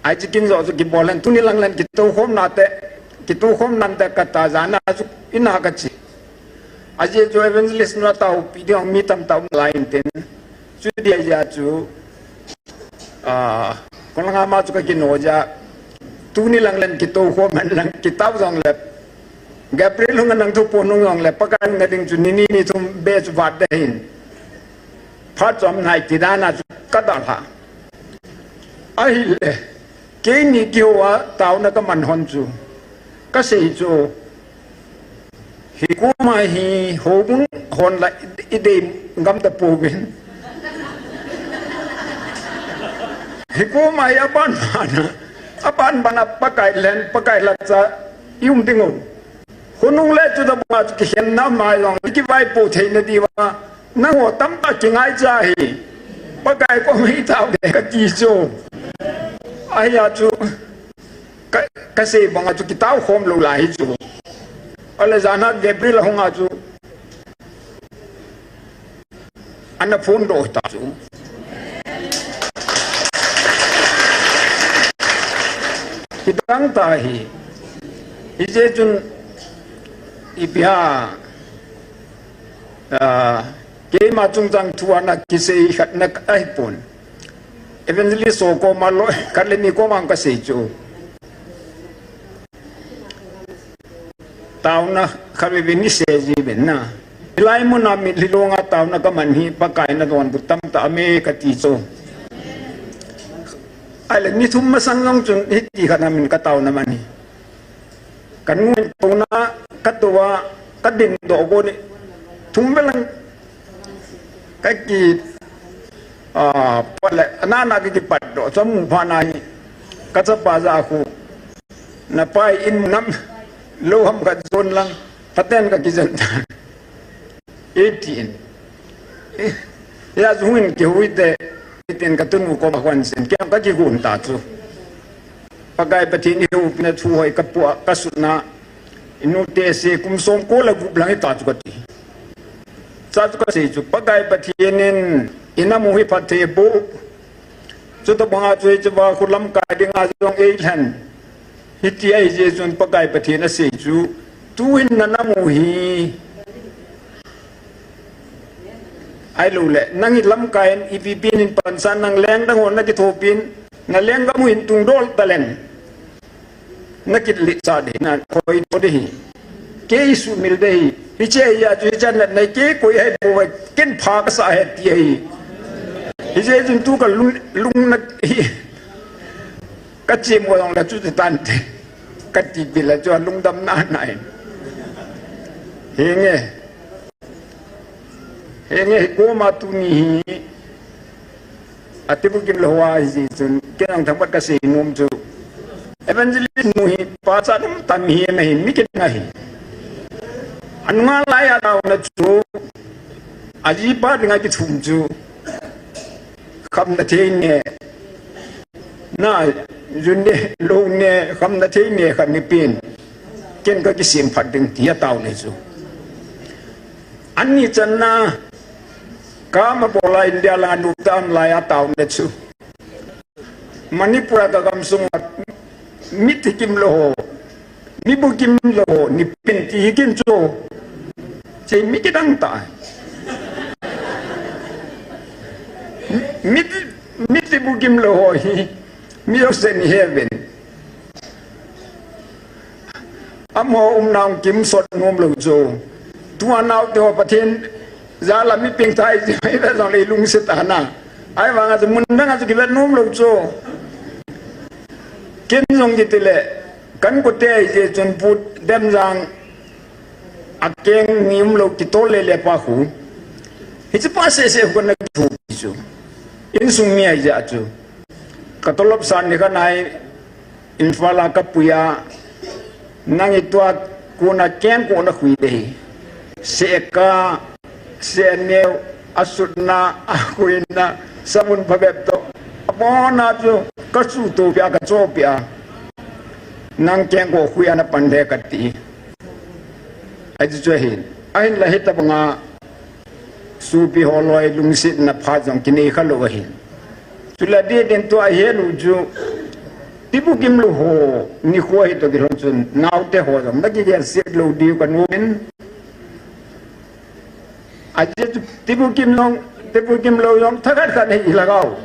Ai chi kin jo chu kibol hen, tuni lang lang kitoukhom nate, kitoukhom nante kata jana chu ina kache. Ajeh chu evangelist nu atao pi ding mi tamtah um lai in tin. Chuti jeh a chu, ah, kon langa ma chu kakino jeh a, tuni lang len kitoukhom hen lang kitao jong le, Gabriel hung nang thu pon nung jong le, Pakai hung na ding chu ni ni ni thum beh chu vat ding ahin. Phat chu um nai ti dan a chu kadalha. Ahile, keini kihou a taona kaman lhon chu, kasei chu, Hikoma hi houbung hon la i, idei ngam tapouvin. Hikoma hi aban bana, aban bana Pakai lhen, Pakai lhacha i um ding u. Khonung le chutabanga chu kikhenna mai jong, kivaipo theina diuva, nangho tamtah kingaicha hi. Pakai koma itao ding kati chu. Ahia chu, Ka, kasei banga chu kitao khom lou lai hi chu. Ahile jana Gabriel ahung a chu. Ana phondoh ta chu. Kidang tah hi. Hijeh chun ipi ham. Ah, keima chungchang thu ana kisei khat na ahipon. Evangelist ho koma loi, khat le ni koma kasei chu. Taona khat veve nisei ji uvin na. Hilai muna mitlhi longa taona kaman hi Pakai in adonbut tamtah aume kati chu. Ahile ni thum masang jong chun hiti khat a min kataona man hi. Kanung in touna, katou a, kadindoh gon in, thum vel lang, kaki, Ah, pale, anana kikipat doh, chu amu phat nahi, kachapa ja khu, napai in nam, lou ham kajon lang, phaten kakijen ta. Eighteen. Eh, ya chu hung in kihui te, eighteen katunu koma kon sin, kei kakihun ta chu. Pakai Pathen in ihoupina thu hoi kapu a, kasutna, inu te se kum som ko le gup lang hita chu kati. Cha chu kasei chu, Pakai Pathen in, inamu hi phatthei bou. Chuti banga chu hiche vakhu lamkai dinga jong eilhen. Hiti ahi jeh chun Pakai Pathen asei chu, tuhin nanamu hi. Ahilou le, nang hi lamkai in ipi pen in pansan nang lengdang ho nakithopi in, nalenggam u hin tungdol taleng. Nakit le cha de, na khoi to de hi. Kei sumil de hi. Hiche hi a chu hiche na, na kei koi hai bou vai, ken pha kasah ahi ti ahi. Hiche chun tu kalung, lung na hi. Kachim ko jong le chu ti tante. Kati pi le chu lungdam na nai. Henge. Henge hi koma tuni hi. Atibukim lou a hi chun. Ken ang thangpat kasei nom chu. Evangelist nu hi pa cha nom tam hi na hi mi ken na hi. Anunga lai a taona chu. Ajipa dinga kithum chu. Khamna thei ne. Na, jun ne, lou ne, khamna thei ne, khat ni pen. Ken kakisem phat ding ti ataona chu. Ani channa, kama bola India la nu tam lai ataona chu. Manipur a kagam sunga, miti kim lou ho. Mi bukim lou ho, ni pen ti hi kin chu. Che mi kidang ta. Mi, mi ti bukim lou ho hi. Mi lo sen heaven. Amaho umna hung kimsot nom lou chu. Tua naote ho Pathen jal a mi pengthah chu, ive jong le lungset ana. Ahivanga chu mun dang a chu kivet nom lou chu. Ken jong kiti le, kan kote ahi jeh chun Pu Demjang akeng ni umlou kitol le le pa khu. Hiche pa seh seh khu kana kithopi chu. Insung mi ahi jeh chu. Katolop san ni khat nai Imphal a kapui a, nang hi tua kona kengkoh na khui de hi. Sehka, sehneo, asutna, akhuina, samun phabep toh. Abona chu, kasutopi a, kachopi a. Nang kengkoh khui a napan le kati. Ahi chu chu ahin. Ahinla hitabanga, Sopi ho loi lungsetna phat jong kinei khalou ahin. Chule adeh in tua ahet u chu, tibukim lou ho, nikho hi toh kilhon chun, naote ho jong, nakigel set lou diu kanom in. Ajeh chu tibukim lou, tibukim lou jong, thakhat khat hi lhagao.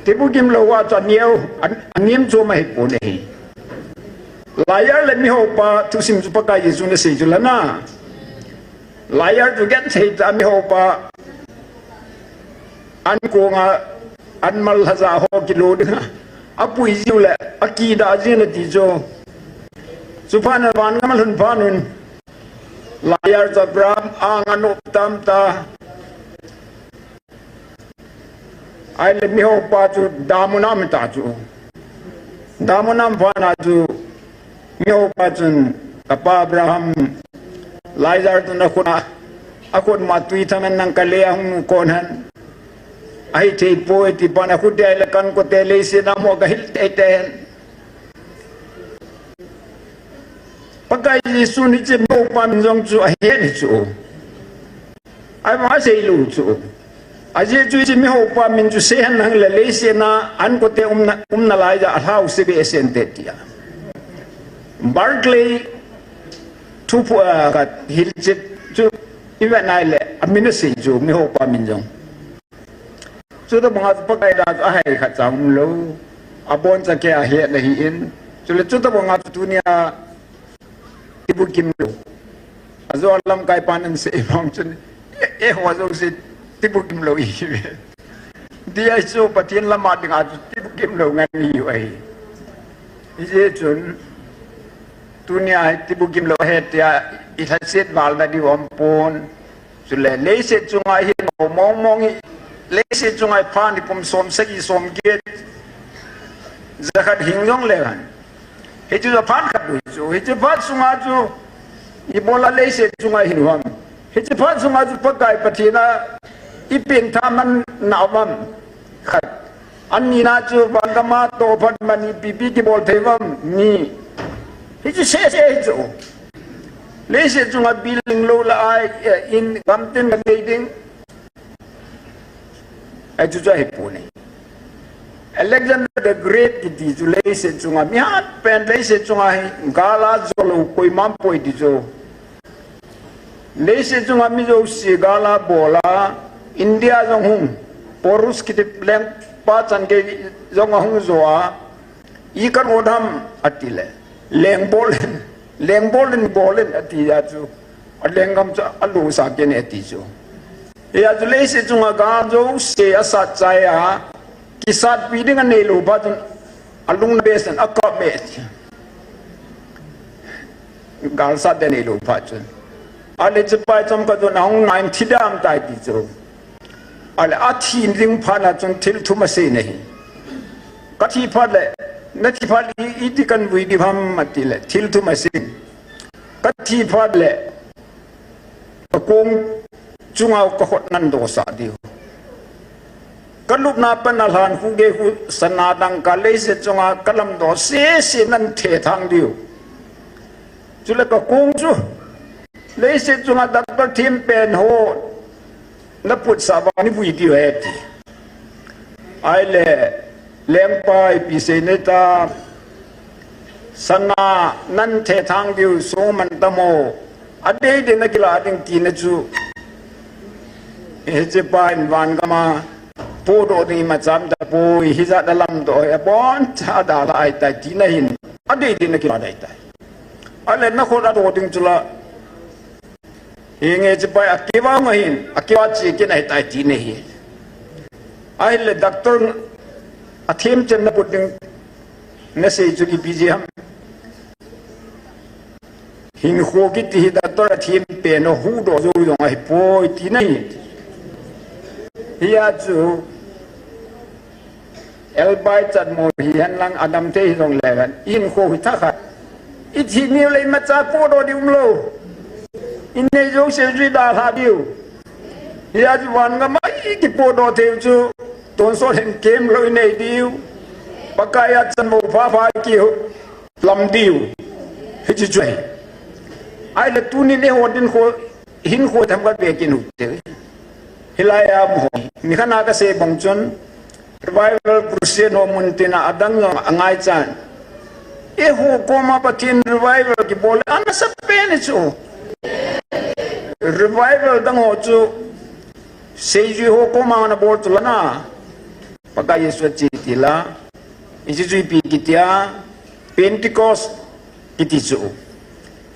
Tibukim lou a chu aneo, an, anem chu ma hi pon ahi. Laiya le mihopa thusim chu Pakai Jesu nasei chu lana. Laiya chu genthei ta mihopa. An konga, an mal haja ho kilo dinga. Apui jiu le, akidah jin ati chu. Chuphat na van gam alhun phat un. Laiya chu Abraham anga nop tam ta. Ahile mihopa chu damun a um ta chu. Damun a um phat na chu mihopa chun, "Kapa Abraham, Lazar tu nakhut a, akhut ma tui thang hen, nang kale a hung nu kon hen. Ahithei poi," ti phat na khut a ahile kan kote leiset a mo kahil teitei hen. Pakai Jesu ni che mihopa min jong chu ahet hi chu. Ahivang asei lou chu. Ajeh chu hiche mihopa min chu sei hen lang le leiset a an kote umna, umna lai a alhau se behseh inte tia. Barclay thu phu, ah, khat hilchet chu ivet nai le amin asei chu mihopa min jong. Chuti banga chu Pakai da chu ahai khat cha umlou. Abon cha kei ahet ahi in. Chule chuti banga chu tunia tibukim lou. Ajo lamkai pan asei vang chun, e, eiho jouse tibukim lou ihiuve. Dia chu Pathen lama dinga chu tibukim lou ngen ihiu ahi. Hijeh chun, tunia hi tibukim lou ahi tia, ilhaset val na diu aum pon. Chule leiset chunga hi nao mong mong hi, leiset chunga hi phat hi kum som sagi som get, jakhat hing jong le hen. Hichu phat khat bou chu, hichu phat sunga chu ibola leiset chunga hin ham. Hichu phat sunga chu Pakai Pathen a ipengtha man nau ham. Khat. Anina chu vangam a toh phat mani pipi kibol thei ham, ni. Hichu sese hichu. Leiset chunga building lou le ai, eh, in gam tin ka nei ding. Ai chu chu ahi poi. Alexander the Great kiti chu leiset chunga mi hat pen, leiset chunga hi gal a jo lou koima um poi ti chu. Leiset chunga mi jouse gal a bol a, India jong hung, Porus kiti lengpa chan gei jong ahung jo a, i kan ot ham ati le, lengbol in, lengbol in bol in ati a chu, a lenggam chu alusa kei e ati chu. Hia chu leiset chunga gal jouse asat chai a, kisatpi ding anei lou phat chun, alung na be sen, akap be ti. Gal sat ding anei lou phat chun. Ale chipai chom khat chun ahung nain thi dam tai ti chu. Ale athi ding phat na chun thil thum asei ahi. Ka thi phat le, na thi phat le i, iti kan vui ding ham ati le, thil thum asei. Ka thi phat le, ka kong chunga ka khut nan dosah diu. Ka lupna pan a lhan khu gei khu sana dangka leiset chunga ka lamdoh sese nan thethang diu. Chule ka kong chu leiset chunga doctor thempen ho na putsah vang ni vui diu ahi ti. Ahile, lengpa ipi sei nai ta, sana nan thethang diu song man tam o, adei dei na kila ding tina chu. Hiche pa in vangam a podoh ding ima cham tapoi, hijat a lamdoh hi aboncha dalha ahitai tina hin, adei dei na kila dei tai. Ale na khut adoh ding chu la, hinge chipai a kivang ahin, akiva chi kin ahitai tina hi. Ahile doctor a themchan na put ding na sei chu ipi jeh ham. Hinkho kiti hi doctor a thempen a huhdoh jou jong ahipoi tina hi. Hia chu, elbai chatmo hihen lang adam thei hijongle hen, i hinkho hi thakhat. I thi niu le imacha podoh ding umlou. I nei jouse jui dalha diu. Hia chu vangam a i kipodoh thei u chu, tonsot hin kemlou i nei diu. Pakai a chatmo phapha i kilam diu. Hiche chu ahi. Ahile tunin eiho hinkho, hinkho themkhat ve kin u te. Hilai a um ho. Nikhat a kasei bang chun, Revival Crusade ho muntina adang jong angaichan. Eiho koma Pathen revival kibol le anasa pen ahi chu. Revival dang ho chu seijui ho koma ana bol chu lana. Pakai Jesu ache tila. Hiche chu ipi kitia, Pentecost kiti chu.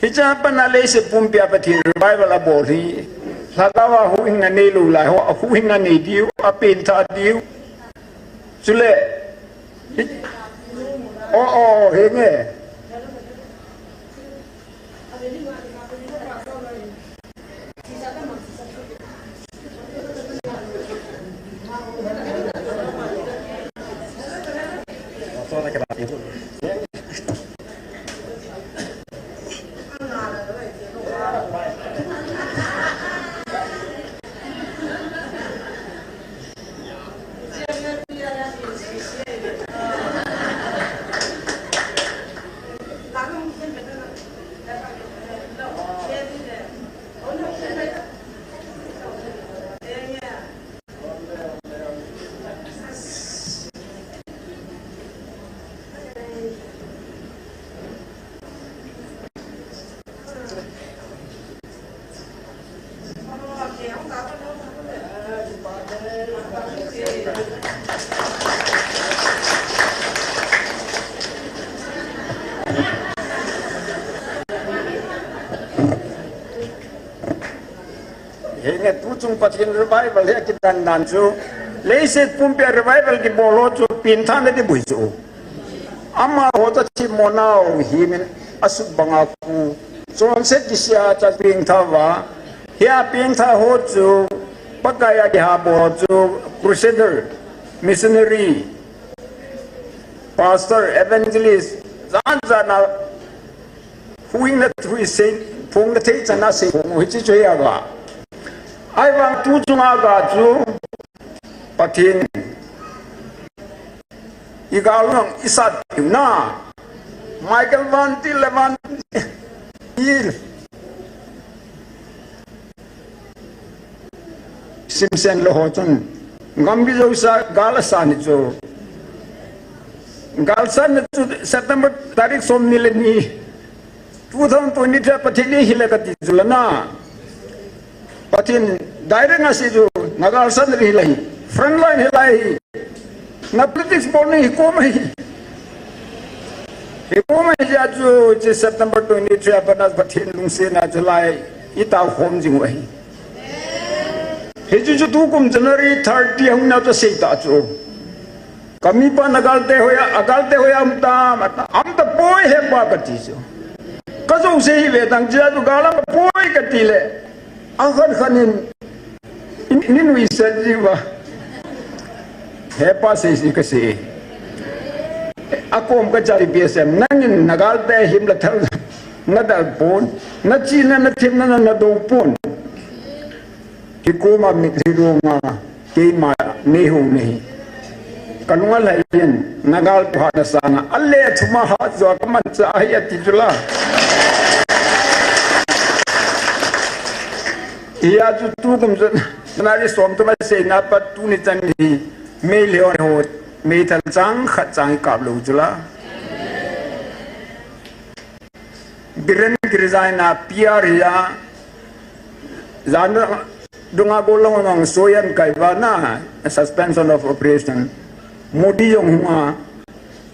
Hiche a pat a leiset pumpia Pathen revival abol hi, lhagao a huhhingna neilou lai ho, ahuhhingna nei diu, apengthah diu. Chule, hi, o, o, henge. Henge, tuchung Pathen revival hi akidan dan chu, leiset pumpia revival kibol ho chu pengthahna ding bou chu. Amaho chu themmo nau himin asut banga khu, chonset kisih a chu pengthah uva, Hia pengtha ho chu, Pakai a kihabo ho chu, crusader, missionary, pastor, evangelist, jan jan a, huhhingna thu isei, phongna thei chan a sei phong u hiche chu hi a ga. Ahivang tu chunga ga chu, Pathen i gal nang i sat tiu na. Michael Van Til le Van Til. Simpson le ho chun. Gambih jouse a gal a sa ni chu. Gal sa ni chu September tarik som ni le ni. Two thousand twenty-three Pathen in hile kati chu la na. Pathen direct a sei chu na gal san ri lai. Front line hi lai. Na politics bol ni hi koma hi. Hi koma hi ja chu chi September twenty-three a pat na Pathen lungsetna chu lai. I tao khom jing u ahi. Hi chu chu tukum January thirty hung na chu sei ta chu. Ka mipa na galte hoiya, a galte hoiya um tam, a ta, um tapoi hepa kati chu. Ka jouse hi ve tang chia chu gal um tapoi kati le. A khan khan in, in, in ui sa ji va. Hepa sei si ka sei. A kom ka chari P S M, nangin na galte him la thal, na dal pon, na china, na themna, na, na do pon. Hi koma mitlhi runga, keima nei hou nei. Ka lunga lhai in, na gal tu ha na sanga, a le thuma ha jo ka man cha hi ati chu la. Hi a chu tukum chu, na ri som tu ma sei na pat tu ni chan hi, mei le ho, mei thal chang khat chang kap lou chu la. Biren ki resign a P R hi a, jan dunga gollhang nang soyan kai va na, suspension of operation. Modi jong hung a.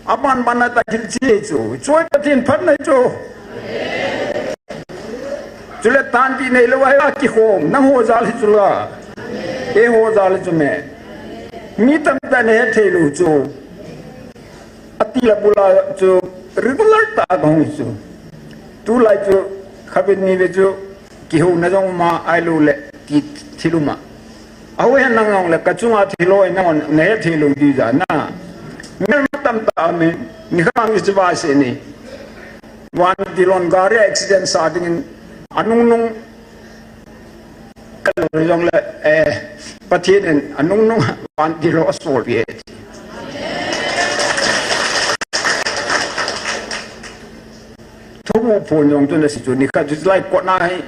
Aban ban a ta thil chi chu. Choi Pathen phat na chu. Chule tan ti nei lou a kikhom. Nang ho jal hi chu la. Eiho jal hi chu me. Mi tamtah in ahet thei lou chu. Ati la bula chu regular ta ka hung chu. Tulai chu khatvei nivei chu kihouna jong um a ahilou le ti thil um a. Ahoi hen nang jong le ka chunga thil hoi nang on na het thei lou di ja na. Mel ma tamtah a mi, ni khat vang chu va se ni. Van Til hon gari accident sa dingin anung nung Ka lo jong le, eh, Pathen in anung nung Van Til ho asol pi e. Thubu phon jong chu na si chu ni khat chu lai kona hi.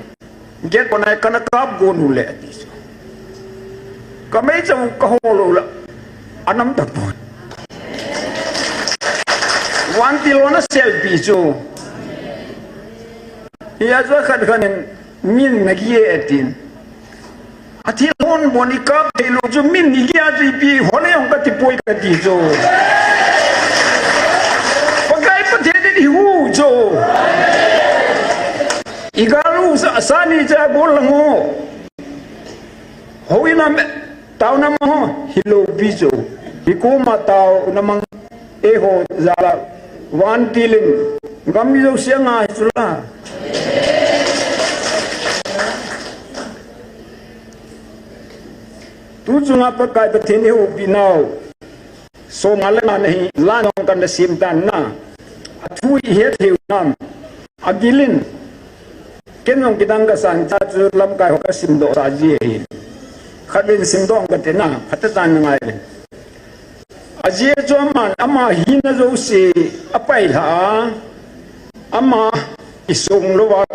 Gate kona hi kana kap go nu le ati chu. Ka mei chang ka ho lo la. Anam ta pon. Van Til ho na selfie chu. Hi a chu khat khat in Min na gi e tin. A thil hon bon i kap thei lou chu min i gi a chu ipi hon e hong ka ti poi ka ti chu. Pakai Pathen in i hu chu. I gal u sa, sa ni cha bol lang ho. Ho i nam Taona mang ho, hilou pi chu. Hi koma taona mang eiho jal a. Van Til in. Gam i jo sia nga hi chu la. Tu chunga Pakai Pathen i houpi nau. Som nga le nga na hi, la nong kan da sim tan na. A thu i het hiu nam. A gilin. Ken jong kidang ka san cha chu lamkai ho ka simdoh sa ji hi. Khatvei simdoh ka ti na, khat ta na ngai le. A ji chu aman, ama hina jouse, a pai lha a, ama i sung lou va.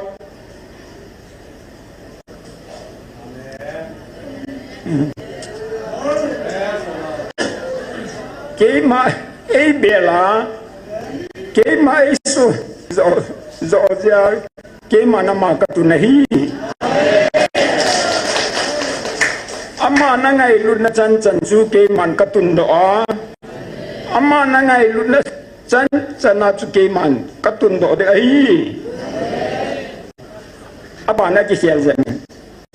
Keima ei bel a, keima ei su, jo, jo jia, keima nama ka tun ahi. Ama na ngailutna chan chan chu keiman ka tundoh a. Ama na ngailutna chan chan a chu keiman ka tundoh ding ahi. Abana kikhel jeng.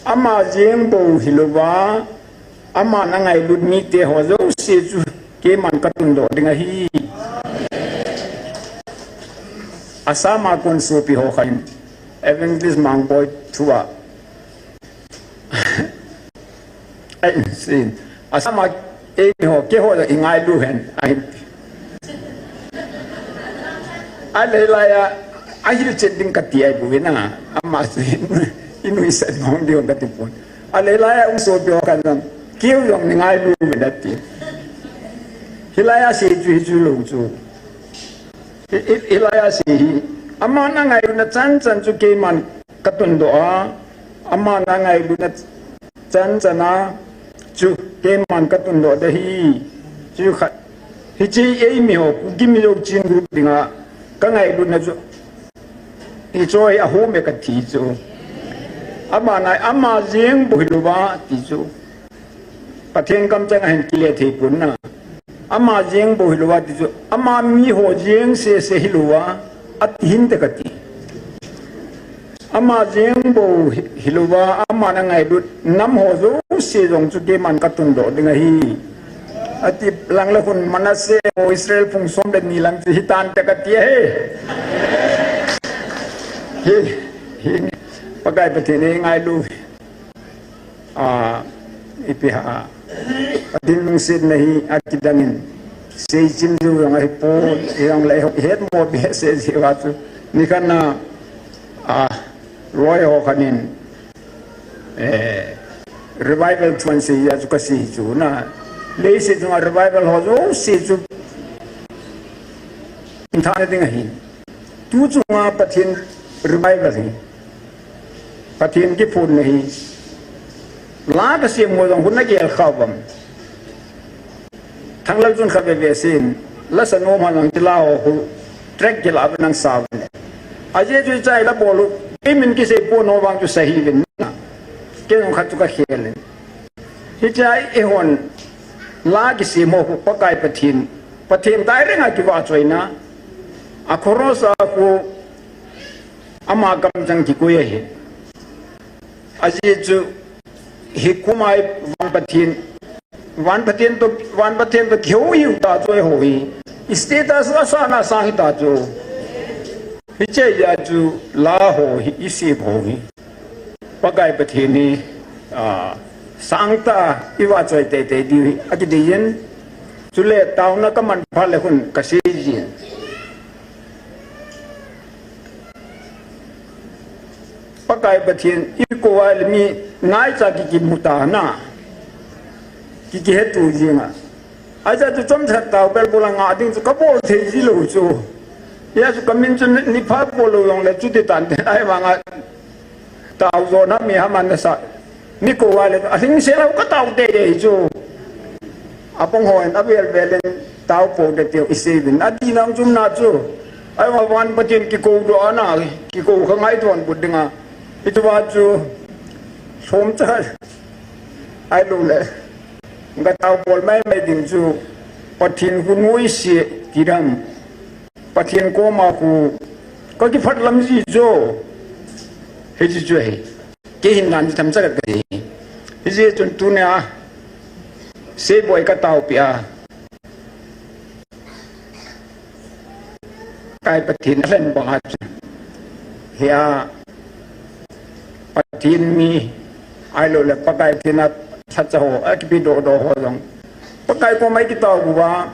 Ama jeng bou hilouva, ama na ngailut mite ho jouse chu keiman ka tundoh ding ahi. Assam a kon sopi ho khat in Evangelist Mangboi thua Ai, sin. Asama, eiho, keiho, i ngailu hen. Ai. Alei laiya, ahilchet ding kati ahi bou vin na. Ama sin. I nuisat mong diu kati pon. Alei laiya, um so pio kan jong. Keiho jong i ngailu vin ati. Hilaiya sei chu, hi chu lou chu. Hi, hi, hilaiya sei hi. Aman angailutna chan chan chu keiman katundoh a. Aman angailutna chan chan a chu keiman katundoh ding ahi. Chu khat. Hiche eimi ho, Kuki Mizo Chin group dinga kangailutna chu. Hiche hi ahom e kati chu. Aman a, ama jeng bou hilouva ti chu. Pathen kamchang a hin kile thei pon na. Ama jeng bou hilouva ti chu, ama miho jeng sese hilouva, ati hinte kati. Ama jeng bou hi, hilouva, aman angailut nam ho jouse jong chu keiman katundoh ding ahi. Ati lang le khun Manasseh ho Israel phung som le ni lang chu hitante kati ahi. Hi, hi, Pakai Pathen hi ngailu. A, ipi ham. Pathen lungsetna hi akidang in. Seichim jou jong ahipon, jong le hetmo behseh jeh uva chu. Nikhat na, a, loi ho khat in, eh, revival thu asei a chu kasei chu na. Leiset chunga revival ho jouse chu. Hintha na ding ahi. Tu chunga Pathen revival hi. Pathen kiphonna hi. La kasem ho jong hung nagel kha uvem. Thanglal chun kha veve sin. La sa nom han ang ti la ho hu. Track kila ve nang sa ve. Ajeh chu chai la bol u. Keimin kisei pon ho vang chu sa hih uvin na. Kei jong khat chu kakhel in. Hiche a eihon la kisem ho hu Pakai Pathen. Pathen tai renga kivahchoina. A cross a hu Ama kamchang kikoi ahi. Ajeh chu hi kumai van Pathen, van Pathen toh, van Pathen toh kihou hiu ta chu eiho hi. Status asang asang hita chu. Hiche a chu la ho hi, isem ho hi. Pakai Pathen hi, a, sangtah a ivahchoi teitei diu hi. Akidei jin. Chule taona kaman phat le khun kasei jin. Pakai Pathen i kou a le mi ngaicha ki kimu ta na. Ki kihetu jing a. Ahi chu chomcha tao bel bol a ngah ding chu kabol thei ji lou chu. Hijeh chu kamin chu ni, ni pha bol lou jong le chuti tan te. Ahivang a Tao jo na mi ham ana sa. Ni kou a le, a hing se lou ka tao teitei chu. Apang hon, avel vel in, tao pou teitei u isei uvin. Ati nang chom na chu. Ahivang van Pathen kikou doh ana, kikou kha ngaito a bol ding a. Hitia chu, som cha. Ahilou le. Ka tao bol mai mai ding chu. Pathen hu nuisat ti dam. Pathen koma khu ka kiphat lam ji chu. Hiche chu ahi. Kei hin dan themcha ka ti. Hijeh chun tunia Seiboi ka taopi a. Pakai Pathen a lhen banga chu. Hia Pathen mi ahilou le Pakai Pathen a lhacha ho, akipe doh doh ho jong. Pakai koma i kitao uva.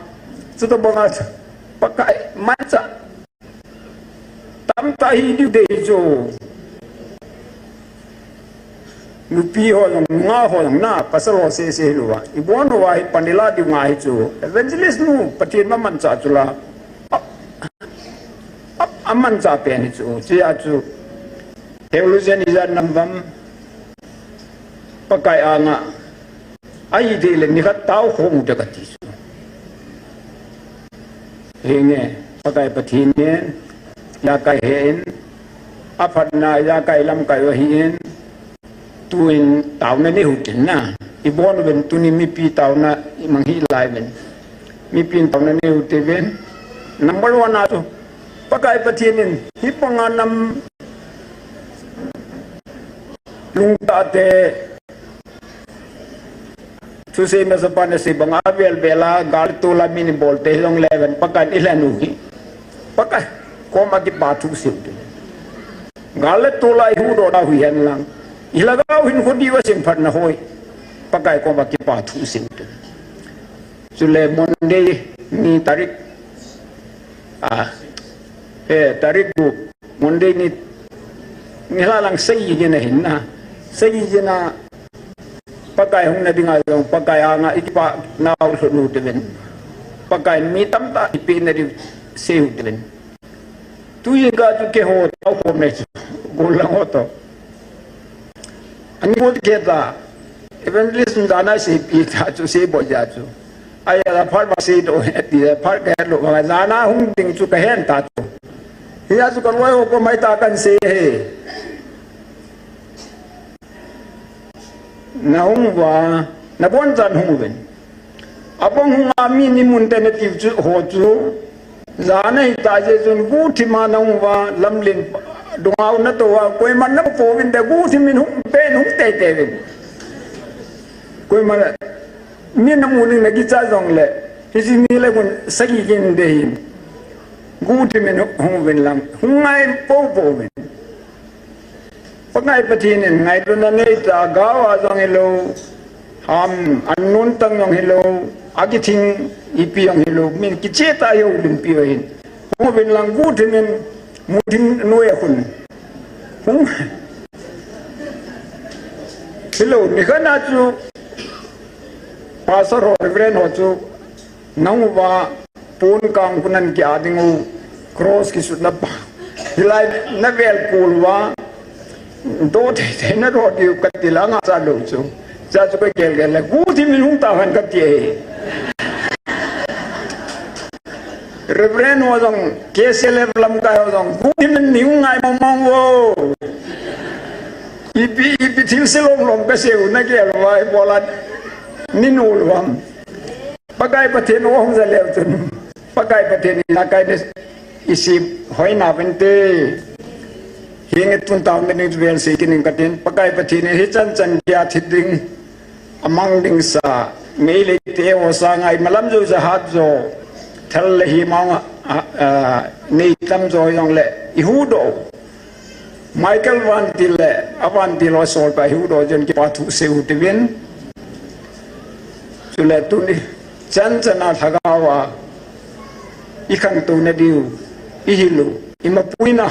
Chuti banga Pakai mancha. Tamtah hi diu dei chu. Nupi ho jong, nungah ho jong na, pasal ho sese hilou va. Ibon uva hi pan ila diu ngai chu. Evangelist nu, Pathen mamanchah chu la. A, a, amanchah pen hi chu. Hijeh a chu. Theologian ijat nam uvam. Pakai anga. Ahi dei le nikhat tao khom u te kati chu. Hinge, Pakai Pathen in, ijakai he in, aphatna ijakai lamkai u ahi in, tun taona nei u tin na. Ibon uvin tuni mipi taona imang hih lai uvin. Mipin taona nei u te uvin. Number one a chu, Pakai Pathen in, hibanga nam lungtah te, thusei masa pan asei banga avel vel a, gal tol a min ibol te jong le ven Pakai in ilhen u hi. Pakai koma kipa thu seiu te. Gal le tol a ihuhdoh na u hi hen lang. Ilhagao hinkho diu a semphatna hoi. Pakai koma kipa thu seiu te. Chule Monday ni tarik, ah, eh, tarik gup, Monday ni, nilhah lang sagi gin ahin na. Sagi gin a Pakai hung na dinga jong, Pakai anga i kipah nau lhut u te ven. Pakai mi tamtah i pe na diu seiu te ven. Tuin ka chu keiho tao khom nei chu. Gol lang ho to. Ani bol kei ta. Evangelist jana seipi ta chu, sei bol ja chu. Ai la phar ba sei to, ti la phar ka lo ba jana hung ding chu ka hen ta chu. Hia chu ka loi ho ko mai ta kan sei he. Na hung uva, na bon chan hung uvin. Abang hung a mi ni mun te na tiu chu ho chu. Jana hita je chun guthima na hung uva, lamlen dungau na to uva, koiman na pouvin te guthimin hung pen hung teitei uvin. Koiman mi na mu ning na kicha jongle, hiche ni le gun sagi gin de hin. Guthimin hung uvin lang, hung ngai poupouvin. Pakai Pathen in ngailutna nei ta, gao a jong hilou, ham, an nun tang jong hilou, akithing ipi jong hilou, min kicheh tah a houlimpi u ahin. Hung uvin lang guthimin, muthim noi a khun. Hung. Hilou, nikhat na chu, Pastor ho, Reverend ho chu, na hung uva, pon kang khu nan ki a ding u, cross kisutna pa. Hilai na vel kul uva, do thei thei na do diu ka ti la nga cha lo chu. Cha chu ka gel gel le, guthimin hung ta han ka ti e. Reverend ho jong, K C L F lamkai ho jong, guthimin ni hung ngai mong mong uvo. Ipi, ipi thil se lom lom ka sei u na gel uva, ibola ni nu luam. Pakai Pathen u hung ja leu chun. Pakai Pathen in a kai de isip hoina vente. Hinge tun tau ne ning vel sei kit ning ka tin. Pakai Pathen in hichan chan kia thi ding. Amang ding sa. Meitei te ho sanga imalam jo ja hat jo. Thal le himang a, a, a, nei tam jo jong le. I huhdoh. Michael vantil le, avantil ho solpa huhdoh jeh in kipa thu seiu tivin. Chule tuni, chan chan a lhagao a, i khantou na diu, i hilu, i mapuina,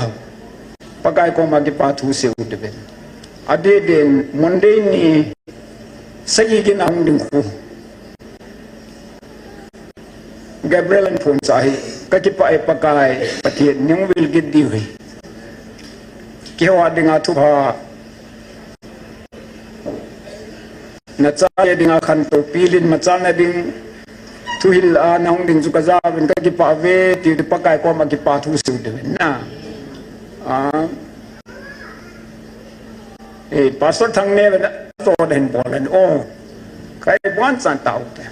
Pakai koma kipa thu seiu tivin. Adeh din, Monday ni, sagi gin a hung ding khu. Gabriel in phone cha hi, ka kipah e Pakai, Pathen in hung vil kit diu hi. Keiho a dinga thupha. Na cha e dinga khantou pilin machal na ding. Thuhil a na hung ding chu ka ja uvin ka kipah ve, ti Pakai koma kipa thu seiu tivin na. Ah. Eh, Pastor Thangneo na to den bolan. Oh. Kai bon chan tau te.